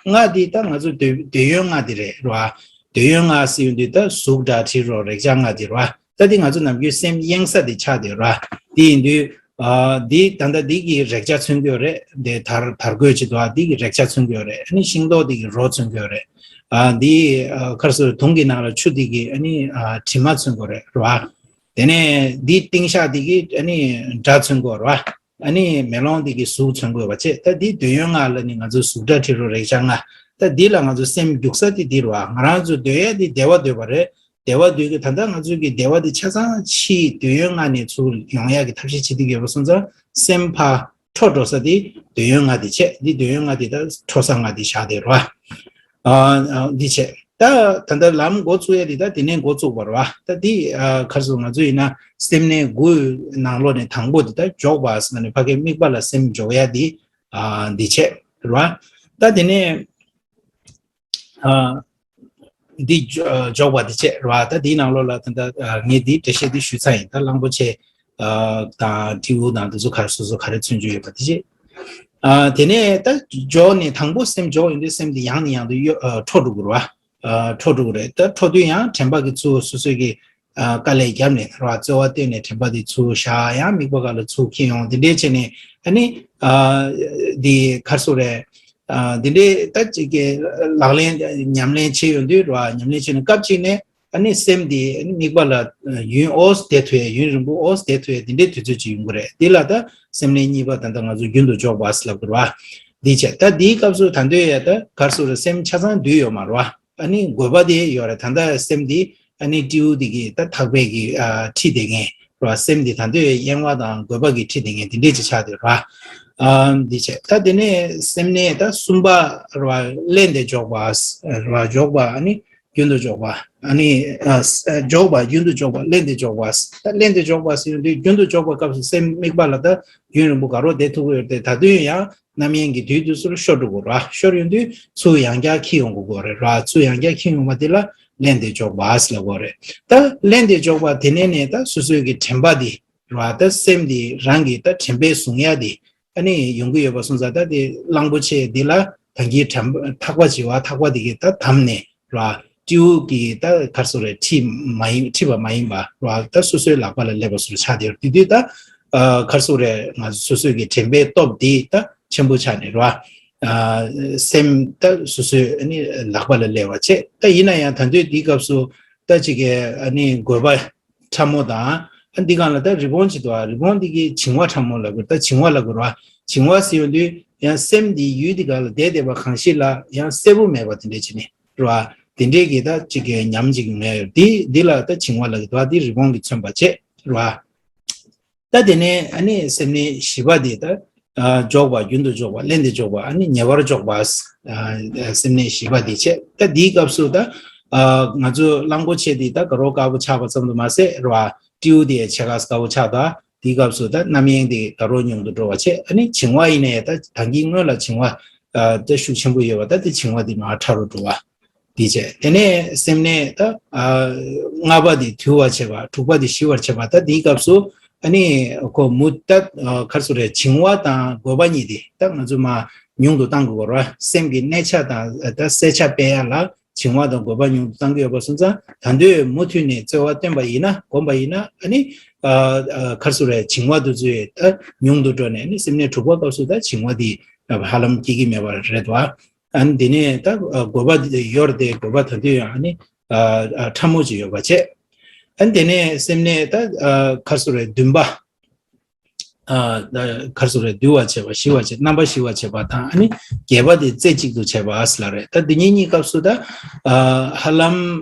ལྔ་འདི་ད་ང་ཚོ་འདོད་འདོད་ཡོན་ལྔ་འདི་རེད་རེད་བ། འདོད་ཡོན་ལྔ་ཟེར་ཡོང་དུས་ད་གཟུགས་སྒྲ་དྲི་རོ་རེག་བྱ་ལྔ་འདི་རེད་བ། ད་འདི་ང་ཚོ་ནམ་རྒྱུན་སེམས་གཡེང་ས་འདི་ཆགས་བསྡད་རེད་བ། འདི་ཡིན་དུས་ ཨ་འདི་ད་ལྟ་འདི་གི་རེག་བྱ་མཚོན་གྱི་ཡོད་རེད། འདི་དར་དར་གོས་ཅིག་འདུག་ཨ། འདི་གི་རེག་བྱ་མཚོན་གྱི་ཡོད་རེད། ཨ་ནི་ཤིང་ཏོག་འདི་གི་རོ་མཚོན་གྱི་ཡོད་རེད། ཨ་འདི་ཨ་ཁར་སོ་དུང་གི་ནང་ལ་ཆུ་འདི་གི་ཨ་ནི་ཨ་དྲི་མ་མཚོན་གྱི་ཡོད་རེད་ར། དེ་ནས་འདི་ཏིང་ཤག་འདི་གི་ཨ་ནི་སྒྲ་མཚོན་གྱི་ཡོད་ར། ཨ་ནི་མེ་ལོང་འདི་གི་གཟུགས་མཚོན་དགོས་པ་བྱས། ད་འདི་འདོད་ཡོན་ལྔ་ལ་ནི་ང་ཚོས་གཟུགས་སྒྲ་དྲི་རོ་རེག་བྱ་ལྔ། ད་འདི་ལ་ང་ཚོ་སེམས་རྒྱུག་ས་དེ་འདི་རེད་བ། ང་རང་ཚོ་འདོད་ཡ་འདི་བདེ་བ་འདོད་པ་རེད། བདེ་བ་འདོད་ཀྱི། ད་ལྟ་ང་ཚོ་གི་བདེ་བ་འདི་ཆ་ཚང་ཕྱིའི་འདོད་ཡོན་ལྔ་ནས་ཚུར་ཡོང་ཡ་གི་ཐབས་ཤེས་བྱེད་ཀྱི་ཡོད་པ་སོང་ཙང་སེམས་ཕར་འཕྲོ་འགྲོ་ས་དེ་འདོད་ཡོན་ལྔ་དེ་བྱས། འདི་འདོད་ཡོན་ལྔ་དེ་ད་འཕྲོ་ས་ལྔ་དེ་བཞག་དེ་རེད་བ། ཨ་ཨ་འདི་བྱས། ད་ད་ལྟ་ལམ་འགོ་བཙུགས་ཡ་དེ་ད་དེ་ནས་འགོ་བཙུགས་པ་རེད་བ། ད་འདི་ཨ་ཁར་སོ་ང་ཚོ་ཡིན་ན་སེམས་གནས་དགུའི་ནང་ལོགས་ནས་དང་པོ་དེ་ད་འཇོག་པ་ཟེར་ན་ནི་ཕ་གིའི་དམིགས་པ་ལ་སེམས་འཇོག་ཡ་དེ་ཨ་འདི་བྱས་རེད་བ། ད་དེ་ནས་ཨ་འདི་འཇོག་པ་དེ་བྱས་རེད་བ། ད་འདིའི་ནང་ལོགས་ལ་ད་ལྟ་ཨ་ངས་འདི་འགྲེལ་བཤད་འདི་ཞུས་ཚར་ཡིན། ད་གླང་པོ་ཆེ་ཨ་དང་སྤྲེའུ་དང་དེ་ཚོ་ག་རེ་སོ་སོ་ག་རེ་མཚོན་རྒྱུ་ཡོད་པ་དེ་བྱས། ཨ་དེ་ནས་ད་འཇོག་ནས་དང་པོ་སེམས་འཇོག་ཡོང་དུས་སེམས་དེ་ཡང་ནས་ཡང་དུ་གཡོ་ཨ་འཕྲོ་འགྲོ་གི་རེད་བ། ཨ་འཕྲོ་འགྲོ་གི་རེད། ད་འཕྲོ་དུས་ཡང་དྲན་པ་གི་ཚུར་སོ་སོ་གི་ཨ་དཀའ་ལས་བརྒྱབ་ནས་རེད་བ། རྩོལ་བ་བཏོན་ནས་དྲན་པ་དེ་ཚུར་བཞག་ཡང་དམིགས་པ་སྒང་ལ་ཚུར་འཁྱེར་ཡོང་། དེ་འདྲས་བྱས་ནས་ཨ་ནི་ཨ་འདི་ག་རེ་ཟེར་དགོས་རེད། ཨ་འདི་འདྲའི་ད་ཅིག་གི་ལག་ལེན་ཉམས་ལེན་བྱེད་ཡོང་དུས་རེད་བ། ཉམས་ལེན་བྱེད་ནས་སྐབས་གཅིག་ནས་ཨ་ནི་སེམས་འདི་ཨ་ནི་དམིགས་པ་ལ་ཡུན་འོ་བསྡད་ཐུབ་ཡ། ཡུན་རིང་པོ་འོ་བསྡད་ཐུབ་ཡ་འདི་འདྲའི་དུས་ཚོད་ཅིག་ཡོང་གི་རེད། འདི་ལ་ད་སེམས་གནས་གཉིས་པ་ད་ལྟ་ང་ཚོ་རྒྱུན་དུ་འཇོག་པ་ཟེར་ལབ་གི་རེད་བ། འདི་བྱས། ད་འདིའི་སྐབས་སུ་ད་འདོད་ཡ་ད་ག་རེ་ཟེར་དགོས་རེད། སེམས་ཆ་ཚང་འདུས་ཡོད་མ་རེད་བ། ཨ་ནི་དགོས་པ་དེ་ཡོད་རེད། ད་ལྟ་སེམས་འདི་ཨ་ནི་སྤྲེའུ་འདི་གི་ད་ཐག་པས་ཀྱི་ཨ་ཁྲིད་བསྡད་མཁན་རེད་བ། སེམས་འདི་ད་འདོད་གཡེང་བ་དང་དགོས་པ་གི་ཁྲིད་བསྡད་མཁན་དེ་འདྲས་ཅིག་ཆགས་བསྡད་རེད་བ། ཨ་འདི་བྱས། ད་དེ་ནས་སེམས་གནས་ད་གསུམ་པ་རེད་བ། བརླན་ཏེ་འཇོག་པ་རེད་བ། འཇོག་པ་ཨ་ནི་རྒྱུན་དུ་འཇོག་པ། ཨ་ནི་ཨ་འཇོག་པ་རྒྱུན་དུ་འཇོག་པ། བརླན་ཏེ་འཇོག་པ། ད་བརླན་ཏེ་འཇོག་པ་ཟེར་དུས་རྒྱུན་དུ་འཇོག་པ་སྐབས་སུ་སེམས་དམིགས་པ་ལ་ད་ཡུན་རིང་པོ་དགའ་རོགས་བསྡད་ཐུབ་ཀྱི་ཡོད་རེད་དེ། ད་དུང་ཡང་རྣམ་གཡེང་གི་དུས་དུས་སུ་ཤོར་འགྲོ་གི་རེད། ཤོར་ཡོང་དུས་ཚུར་ཡང་བསྐྱར་འཁྱེར་ཡོང་དགོས་ཀྱི་རེད་ར། ཚུར་ཡང་བསྐྱར་འཁྱེར་ཡོང་བ་དེ་ལ་བརླན་ཏེ་འཇོག་པ་ཟེར་ལབ་ཀྱི་རེད། ད་བརླན་ཏེ་འཇོག་པ་དེ་ནས་ནས་ད་སོ་སོའི་གི་དྲན་པ་དེ་ར། ད་སེམས་དེ་རང་གི་ད་དྲན་པས་བཟུང་ཡ་དེ་ཨ་ནི་ཡོང་གི་ཡོད་པ་སོང་ཙང་། ད་དེ་གླང་པོ་ཆེ་འདི་ལ་ད་གིན་དྲན་པ་ཐག་པ་བྱེད་པ། ཐག་པ་དེ་གི་ད་བསྡམས་ནས་ར། སྤྲེའུ་གི་ད་ག་རེ་ཟེར་དགོས་རེད། ཁྲིད་མ་ཡིན། ཁྲིད་པ་མ་ཡིན་པ་ར། ད་སོ་སོའི་ལག་པ་ལ་སླེབས་པ་བཟོ་འདྲ་ཆགས་བསྡད་ཡོད་རེད། དེ་དུས་ད་ཨ་ག་རེ་ཟེར་དགོས་རེད། ང་ཚོ་སོ་སོའི་གི་དྲན་པའི་སྟོབས་དེ་ད་ཆེན་པོ་ཆགས་ནས་ར། ཨ་སེམས་ད་སོ་སོའི་ཨ་ནི་ལག་པ་ལ་སླེབས་པ་བྱས། ད་ཡིན་ན་ཡང་ད་དུང་དེའི་སྐབས་སུ་ད་ཅིག་གི་ཨ་ནི་རྒོད་པ་ཕྲ་མོ་དང་། ཨ་འདི་སྒང་ལ་ད་རི་བོང་ཅིག་འདུག་ཨ། རི་བོང་འདི་གི་བྱིང་བ་ཕྲ་མོ་ལབ་དགོས། ད་བྱིང་བ་ལབ་དགོས་ར། བྱིང་བ་ཟེར་ཡོང་དུས་ཡང་སེམས་འདི་ཡུལ་འདི་སྒང་ལ་བསྡད་བསྡད་པ་གང་ཞིག་ལ་ཡང་གསལ་པོ་མེད་པ་དེ་འདྲས་བྱས་ནས་ར། དེ་འདྲས་ཀྱི་ད་ཅིག་གི་ཉམས་ཅིག་ཡོང་ཡ་ཡོད། འདི་འདི་ལ་ད་བྱིང་བ་ལབ་ཀྱི་འདུག་ཨ། འདི་རི་བོང་གིས་མཚོན་པ་བྱས་ར། ད་དེ་ནས་ཨ་ནི་སེམས་གནས་བཞི་པ་འདི་ད་ཨ་འཇོག་པ། རྒྱུན་དུ་འཇོག་པ། བརླན་ཏེ་འཇོག་པ། ཨ་ནི་ཉེ་བར་འཇོག་པ། ཨ་སེམས་གནས་བཞི་པ་འདི་བྱས། ད་འདིའི་སྐབས་སུ་ད་ཨ་ང་ཚོ་གླང་པོ་ཆེ་འདི་ད་དགའ་རོགས་དཀར་པོ་ཆགས་པ་ཙམ་དུ་མ་ཟད་ར། སྤྲེའུ་འདི་ཡང་ཕྱེད་ཀ་དཀར་པོ་ཆགས། ད་འདིའི་སྐབས་སུ་ད་རྣམ་གཡེང་འདི་དགའ་རོགས་ཉུང་དུ་འགྲོ་བ་བྱས། ཨ་ནི་བྱིང་བ་ཡིན་ནའི་ད་ད་གིན་སྔོན་ལ་བྱིང་བ་ཨ་ད་ཤུགས་ཆེན་པོ་ཡོད་པ། ད་དེ་བྱིང་བ་འདི་མར་ཕྲ་རུ་འགྲོ་བ། དེ་བྱས། དེ་ནས་སེམས་གནས་ད་ཨ་ལྔ་པ་དེ་དུལ་བར་བྱེད་པ། དྲུག་པ་དེ་ཞི་བར་བྱེད་པ། ད་དེའི་སྐབས་སུ་ཨ་ནི་ཁོ་མུ་ད་ཨ་ག་རེ་ཟེར་དགོས་རེད། བྱིང་བ་དང་རྒོད་པ་གཉིས་དེ་ད་ང་ཚོ་མར་ཉུང་དུ་གཏང་དགོས་རེད། སེམས་ཀྱི་གནས་ཆ་དང་ད་གསལ་ཆ་སྤེལ་ཡ་ལ་བྱིང་བ་དང་རྒོད་པ་ཉུང་དུ་གཏང་གི་ཡོད་པ་སོང་ཙང་། ད་དུང་མུ་མཐུད་ནས་རྩོལ་བ་བཏོན་པ་ཡིན་ན། བསྒོམས་པ་ཡིན་ན་ཨ་ནི་ཨ་ཨ་ག་རེ་ཟེར་དགོས་རེད། བྱིང་བ་དེ་ཚོ་ད་ཉུང་དུ་འགྲོ་ནས་ཨ་ནི་སེམས་གནས་དྲུག་པ་སྐབས་སུ་ད་བྱིང་བ་དེ་ཧ་ལམ་སྐྱེ་གི་མེད་པ་རེད་དོ། ཨ་ནི་དེ་ནས་ད་ཨ་རྒོད་པ་དེ་ཡོད་རེད་དེ། རྒོད་པ་ད་དུང་ཡང་ཨ་ནི་ཨ་ཨ་ཕྲ་མོ་ཅིག་ཡོད་པ་བྱས། ཨ་ནི་དེ་ནས་སེམས་གནས་ད་ཨ་ག་རེ་ཟེར་དགོས་རེད། བདུན་པ། ཨ་ད་ག་རེ་ཟེར་དགོས་རེད། དུལ་བར་བྱེད་པ། ཞི་བར་བྱེད། རྣམ་པ་ཞི་བར་བྱེད་པ་དང་། ཨ་ནི་བརྒྱད་པ་དེ་རྩེ་གཅིག་ཏུ་བྱེད་པ་ཟེར་ལབ་རེད། ད་འདི་གཉིས་གཉིས་སྐབས་སུ་ད་ཨ་ཧ་ལམ་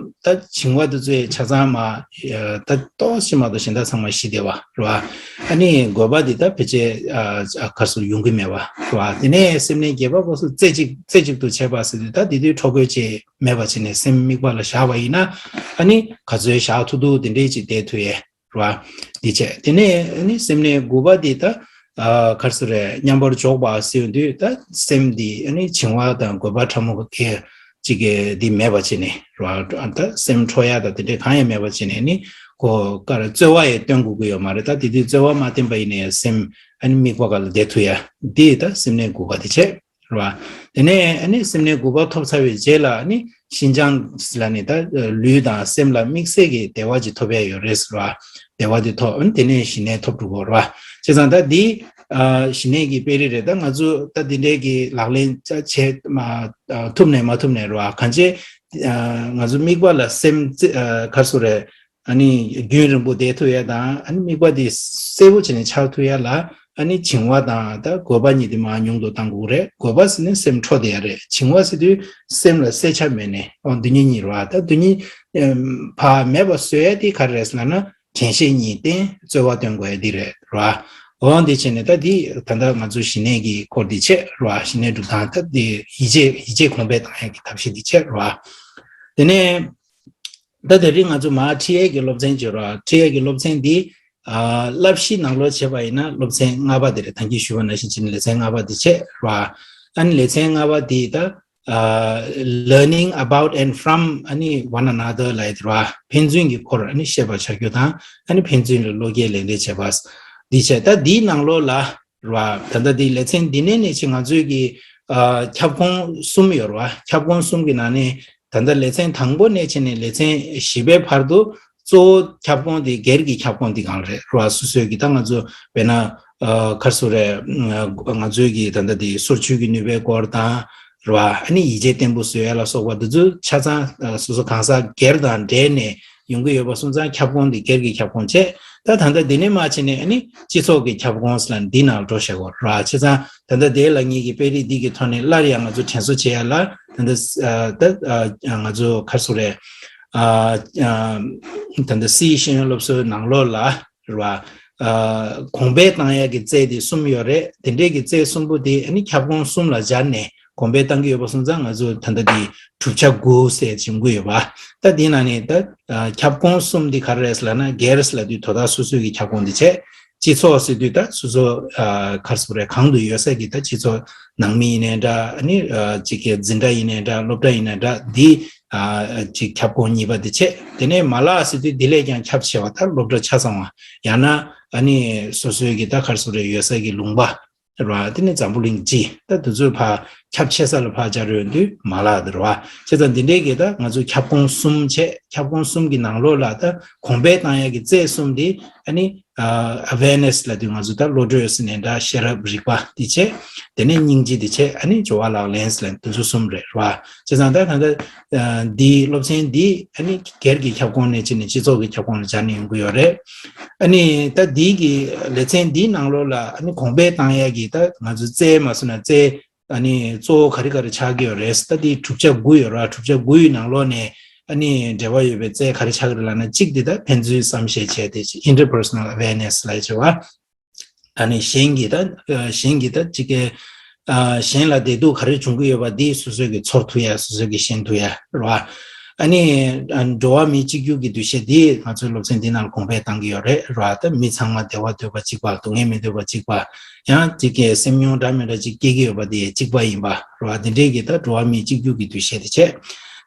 ད་བྱིང་བ་དེ་ཚོ་ཆ་ཚང་མ་ཨ་ད་ཏོག་ཙམ་མ་གཏོགས་གཞན་དག་ཚང་མ་ཞི་བསྡད་པ་རེད་བ། ཨ་ནི་རྒོད་པ་འདི་ད་ཕལ་ཆེར་ཨ་ཨ་ག་རེ་ཟེར་ཡོང་གི་མེད་པ་རེད་བ། དེ་ནས་སེམས་གནས་བརྒྱད་པ་སྐབས་སུ་རྩེ་གཅིག་རྩེ་གཅིག་ཏུ་བྱེད་པ་ཟེར་དུས། ད་དེ་དུས་འཕྲོ་རྒོད་ཅིག་མེད་པ་བྱས་ནས་སེམས་དམིགས་པ་ལ་བཞག་པ་ཡིན་ན་ཨ་ནི་ག་ཚོད་བཞག་ཐུབ་ཐུབ་དེ་འདྲས་ཅིག་བསྡད་ཐུབ་ཡས་རེད་བ། འདི་བྱས། དེ་ནས་ཨ་ནི་སེམས་གནས་དགུ་པ་འདི་ད་ཨ་ག་རེ་ཟེར་དགོས་རེད། མཉམ་པར་འཇོག་པ་ཟེར་དུས་ད་སེམས་འདི་ཨ་ནི་བྱིང་བ་དང་རྒོད་པ་ཕྲ་མོ་གི་ཅིག་གི་འདི་མེད་པ་བྱས་ནས་རེད་བ། ད་སེམས་འཕྲོ་ཡ་དང་དེ་འདྲས་གང་ཡང་མེད་པ་བྱས་ནས་ནི་ཁོ་ག་རེ་རྩོལ་བ་ཡང་བཏོན་དགོས་ཀྱི་ཡོད་མ་རེད། ད་དེ་དུས་རྩོལ་བ་མ་བཏོན་པ་ཡིན་ན་ཡང་སེམས་ཨ་ནི་དམིགས་པ་སྒང་ལ་བསྡད་ཐུབ་ཡ། འདི་ད་སེམས་གནས་དགུ་པ་དེ་བྱས་རེད་བ། དེ་ནས་ཨ་ནི་སེམས་གནས་དགུ་པ་ཐོབ་ཚར་བའི་རྗེས་ལ་ཨ་ནི་ཤིན་སྦྱངས་ལ་ནི་ད་ལུས་དང་སེམས་ལ་དམིགས་བསལ་གྱི་བདེ་བ་ཅིག་ཐོབ་ཡ་ཡོད་རེད་ཟེར་བ། བདེ་བ་དེ་ཐོབ། ཨ་ནི་དེ་ནས་ཞི་གནས་ཐོབ་འགྲོ་གི་ཡོད་རེད་བ། བྱས་ཙང་ད་འདི་ཨ་ཞི་གནས་ཀྱི་དཔེ་རིས་རེད། ད་ང་ཚོ་ད་འདི་འདྲའི་གི་ལག་ལེན་བྱ་བྱེད་མ་ཨ་ཐུབ་ནས་མ་ཐུབ་ནས་རེད་བ། གང་བྱས་ཨ་ང་ཚོ་དམིགས་པ་ལ་སེམས་རྩེ་ཨ་ག་རེ་ཟེར་དགོས་རེད། ཨ་ནི་རྒྱུན་རིང་པོ་བསྡད་ཐུབ་ཡ་དང་། ཨ་ནི་དམིགས་པ་དེ་གསལ་པོ་བྱས་ནས་འཆར་ཐུབ་ཡ་ལ། ཨ་ནི་བྱིང་བ་དང་ད་རྒོད་པ་གཉིས་དེ་མར་ཉུང་དུ་གཏང་དགོས་རེད། རྒོད་པ་ཟེར་ན་སེམས་འཕྲོ་བསྡད་ཡ་རེད། བྱིང་བ་ཟེར་དུས་སེམས་ལ་གསལ་ཆ་མེད་ནས། ཨོ་སྡུག་བསྔལ་གཉིས་རེད་བ། ད་སྡུག་བསྔལ་ཨམ་ཕར་མེད་པ་བཟོ་ཡ་དེ་ག་རེ་རེད་ཟེར་ལབ་ན། དྲན་ཤེས་གཉིས་བསྟེན། རྩོལ་བ་སྟོན་དགོས་ཡ་འདི་རེད་ར། འོ་འདི་བྱས་ནས་ད་འདི་ད་ལྟ་ང་ཚོ་ཞི་གནས་ཀྱི་སྐོར་འདི་བྱས་ར། ཞི་གནས་སྒྲུབ་སྟངས་ད་འདི་ཡིད་ཆེས་ཡིད་ཆེས་གོང་འཕེལ་བཏང་ཡ་གི་ཐབས་ཤེས་འདི་བྱས་ར། དེ་ནས་ད་དེ་རིང་ང་ཚོ་མར་ཁྲིད་ཡས་ཀྱི་སློབ་ཚན་བྱེད་ར། ཁྲིད་ཡས་ཀྱི་སློབ་ཚན་འདི་ཨ་བསླབ་གཞི་ནང་ལོགས་བྱས་པ་ཡིན་ན་སློབ་ཚན་ལྔ་པ་དེ་རེད། ད་གིན་ཞུས་པ་ནང་བཞིན་བྱས་ནས་ལེ་ཚན་ལྔ་པ་འདི་བྱས་ར། ཨ་ནི་ལེ་ཚན་ལྔ་པ་འདི་ད་ཨ་learning about and from ཨ་ནི་one another ལབ་ཡ་དེ་རེད་བ། ཕན་ཚུན་གྱི་སྐོར་ཨ་ནི་ཤེས་པར་བྱ་རྒྱུ་དང་། ཨ་ནི་ཕན་ཚུན་ལ་བློ་སྐྱེད་ལེན་རེས་བྱེད་པ་འདི་བྱས། ད་འདིའི་ནང་ལོགས་ལ་རེད་བ། ད་ལྟ་འདི་ལེ་ཚན་འདི་ནས་ནས་ཅིག་ང་ཚོའི་གི་ཨ་ཁྱབ་ཁོངས་གསུམ་ཡོད་རེད་བ། ཁྱབ་ཁོངས་གསུམ་གྱི་ནང་ནས་ད་ལྟ་ལེ་ཚན་དང་པོ་ནས་བྱས་ནས་ལེ་ཚན་བཞི་པའི་བར་དུ་གཙོ་བོ་ཁྱབ་ཁོངས་དེ་སྒེར་གྱི་ཁྱབ་ཁོངས་དེ་གང་རེད་རེད་བ། སོ་སོའི་གི་ད་ང་ཚོ་དཔེར་ན་ཨ་ག་རེ་ཟེར་དགོས་རེད། ང་ཚོའི་གི་ད་ལྟ་དེ་སོར་ཆུད་ཀྱི་ནུས་པའི་སྐོར་དང་རེད་བ། ཨ་ནི་ཡིད་ཆེས་བརྟན་པོ་བཟོ་ཡ་ལ་སོགས་པ་འདི་ཚོ་ཆ་ཚང་ཨ་སོ་སོ་གང་ཟག་སྒེར་དང་འབྲེལ་ནས་ཡོང་གི་ཡོད་པ་སོང་ཙང་ཁྱབ་ཁོངས་དེ་སྒེར་གྱི་ཁྱབ་ཁོངས་བྱས། ད་ད་ལྟ་འདི་ནས་མར་བྱས་ནས་ཨ་ནི་སྤྱི་ཚོགས་ཀྱི་ཁྱབ་ཁོངས་ལ་འདི་ནང་འགྲོ་བྱེད་དགོས་རེད་བ། བྱས་ཙང་ད་ལྟ་དེ་ལ་ངེད་ཀྱི་དཔེ་རིས་འདི་གི་ཐོག་ནས་སླར་ཡང་ང་ཚོ་དྲན་གསོ་བྱེད་ཡ་ལ། ད་ལྟ་ཨ་ད་ཨ་ང་ཚོ་ག་རེ་ཟེར་དགོས་རེད། ཨ་ཨ་ད་ལྟ་སི་ཤེས་ཡོན་སློབ་གསོའི་ནང་ལོགས་ལ་རེད་བ། ཨ་གོང་འཕེལ་བཏང་ཡག་གི་རྩལ་དེ་གསུམ་ཡོད་རེད། དེ་འདྲས་ཀྱི་རྩལ་གསུམ་པོ་དེ་ཨ་ནི་ཁྱབ་ཁོངས་གསུམ་ལ་སྦྱར་ནས་གོང་འཕེལ་བཏང་གི་ཡོད་པ་སོང་ཙང་ང་ཚོ་ད་ལྟ་དེ་གྲུབ་ཆ་དགུ་ཟེར་བྱུང་གི་ཡོད་པ། ད་དེའི་ནང་ནས་ད་ཨ་ཁྱབ་ཁོངས་གསུམ་དེ་ག་རེ་རེད་ལབ་ན། སྒེར་ལབ་དུས་དོ་བདག་སོ་སོའི་གི་ཁྱབ་ཁོངས་དེ་བྱས། སྤྱི་ཚོགས་ཟེར་དུས་ད་སོ་སོ་ཨ་ག་རེ་ཟེར་དགོས་རེད། གང་དུ་ཡོད་ས་གི་ད་སྤྱི་ཚོགས་ནང་མི་ཡིན་ནའི་འདྲ། ཨ་ནི་ཨ་ཅིག་གི་འཛིན་གྲྭ་ཡིན་ནའི་འདྲ། སློབ་གྲྭ་ཡིན་ནའི་འདྲ། འདི་ཨ་ཅིག་ཁྱབ་ཁོངས་གཉིས་པ་དེ་བྱས། དེ་ནས་མ་ལག་ཟེར་དུས་འདི་ལས་ཀྱང་ཁྱབ་ཆེ་བ་ད་སློབ་གྲྭ་ཆ་ཚང་བ། ཡང་ན་ཨ་ནི་སོ་སོའི་གི་ད་ག་རེ་ཟེར་དགོས་རེད། ཡོད་ས་གི་ལུང་པ་རེད་བ། དེ་ནས་འཛམ་བུ་གླིང་སྤྱི། ད་དེ་ཚོའི་ཕར་ཁྱབ་ཆེ་ས་ལ་ཕར་སྦྱར་ཡོང་དུས་མ་ལག་དེ་རེད་བ། བྱས་ཙང་འདི་འདྲའི་གི་ད་ང་ཚོ་ཁྱབ་ཁོངས་གསུམ་བྱས། ཁྱབ་ཁོངས་གསུམ་གི་ནང་ལོགས་ལ་ད་གོང་འཕེལ་བཏང་ཡག་གི་རྩལ་གསུམ་དེ་ཨ་ནི་ཨ་awareness ལབ་དུས་ང་ཚོ་ད་བློ་གྲོས་ཟེར་ནའི་འདྲ། ཤེས་རབ་རིག་པ་དེ་བྱས། དེ་ནས་སྙིང་རྗེ་དེ་བྱས། ཨ་ནི་སྦྱོར་བ་ལག་ལེན་ཟེར་ལབ་དེ་ཚོ་གསུམ་རེད་རེད་བ། བྱས་ཙང་ད་ད་ལྟ་ཨ་འདིའི་སློབ་ཚན་འདི་ཨ་ནི་སྒེར་གྱི་ཁྱབ་ཁོངས་ནས་བྱས་ནས་སྤྱི་ཚོགས་ཀྱི་ཁྱབ་ཁོངས་ལ་སྦྱར་ནས་ཡོང་གི་ཡོད་རེད། ཨ་ནི་ད་འདི་གི་ལེ་ཚན་འདིའི་ནང་ལོགས་ལ་ཨ་ནི་གོང་འཕེལ་བཏང་ཡག་གི་ད་ང་ཚོ་རྩལ་མ་སོང་ན་རྩལ་ཨ་ནི་གཙོ་བོ་ག་རེ་ག་རེ་ཆགས་ཀྱི་ཡོད་རེད། ད་འདི་གྲུབ་ཆ་དགུ་ཡོད་ར། གྲུབ་ཆ་དགུ་ཡི་ནང་ལོགས་ནས་ཨ་ནི་འབྲེལ་བ་ཡོད་པའི་རྩལ་ག་རེ་ཆགས་ཀྱི་རེད་ལབ་ན། གཅིག་འདི་ད་ཕན་ཚུན་བསམ་ཤེས་བྱས་ཏེ་interpersonal awareness ལབ་ཡ་བྱས་པ། ཨ་ནི་གཞན་གྱི་ད་གཞན་གྱི་ད་ཅིག་གི་ཨ་གཞན་ལ་བདེ་སྡུག་ག་རེ་འབྱུང་གི་ཡོད་པ་འདི་སོ་སོ་གིས་ཚོར་ཐུབ་ཡ། སོ་སོ་གིས་ཤེས་ཐུབ་ཡ་རེད་བ། ཨ་ནི་ཨ་འགྲོ་བ་མིའི་གཅིག་གྱུར་གྱི་འདུ་ཤེས་འདི་ང་ཚོའི་སློབ་ཚན་འདི་ནང་ལ་གོང་འཕེལ་བཏང་གི་ཡོད་རེད་རེད་བ། ད་མི་ཚང་མ་བདེ་བ་འདོད་པ་གཅིག་པ། སྡུག་བསྔལ་མི་འདོད་པ་གཅིག་པ། ཡང་ཅིག་གི་སེམས་མྱོང་འདྲ་མི་འདྲ་ཅིག་སྐྱེ་གི་ཡོད་པ་དེ་གཅིག་པ་ཡིན་པ་རེད་བ། འདི་འདྲའི་གི་ད་འགྲོ་བ་མིའི་གཅིག་གྱུར་གྱི་འདུ་ཤེས་དེ་བྱས།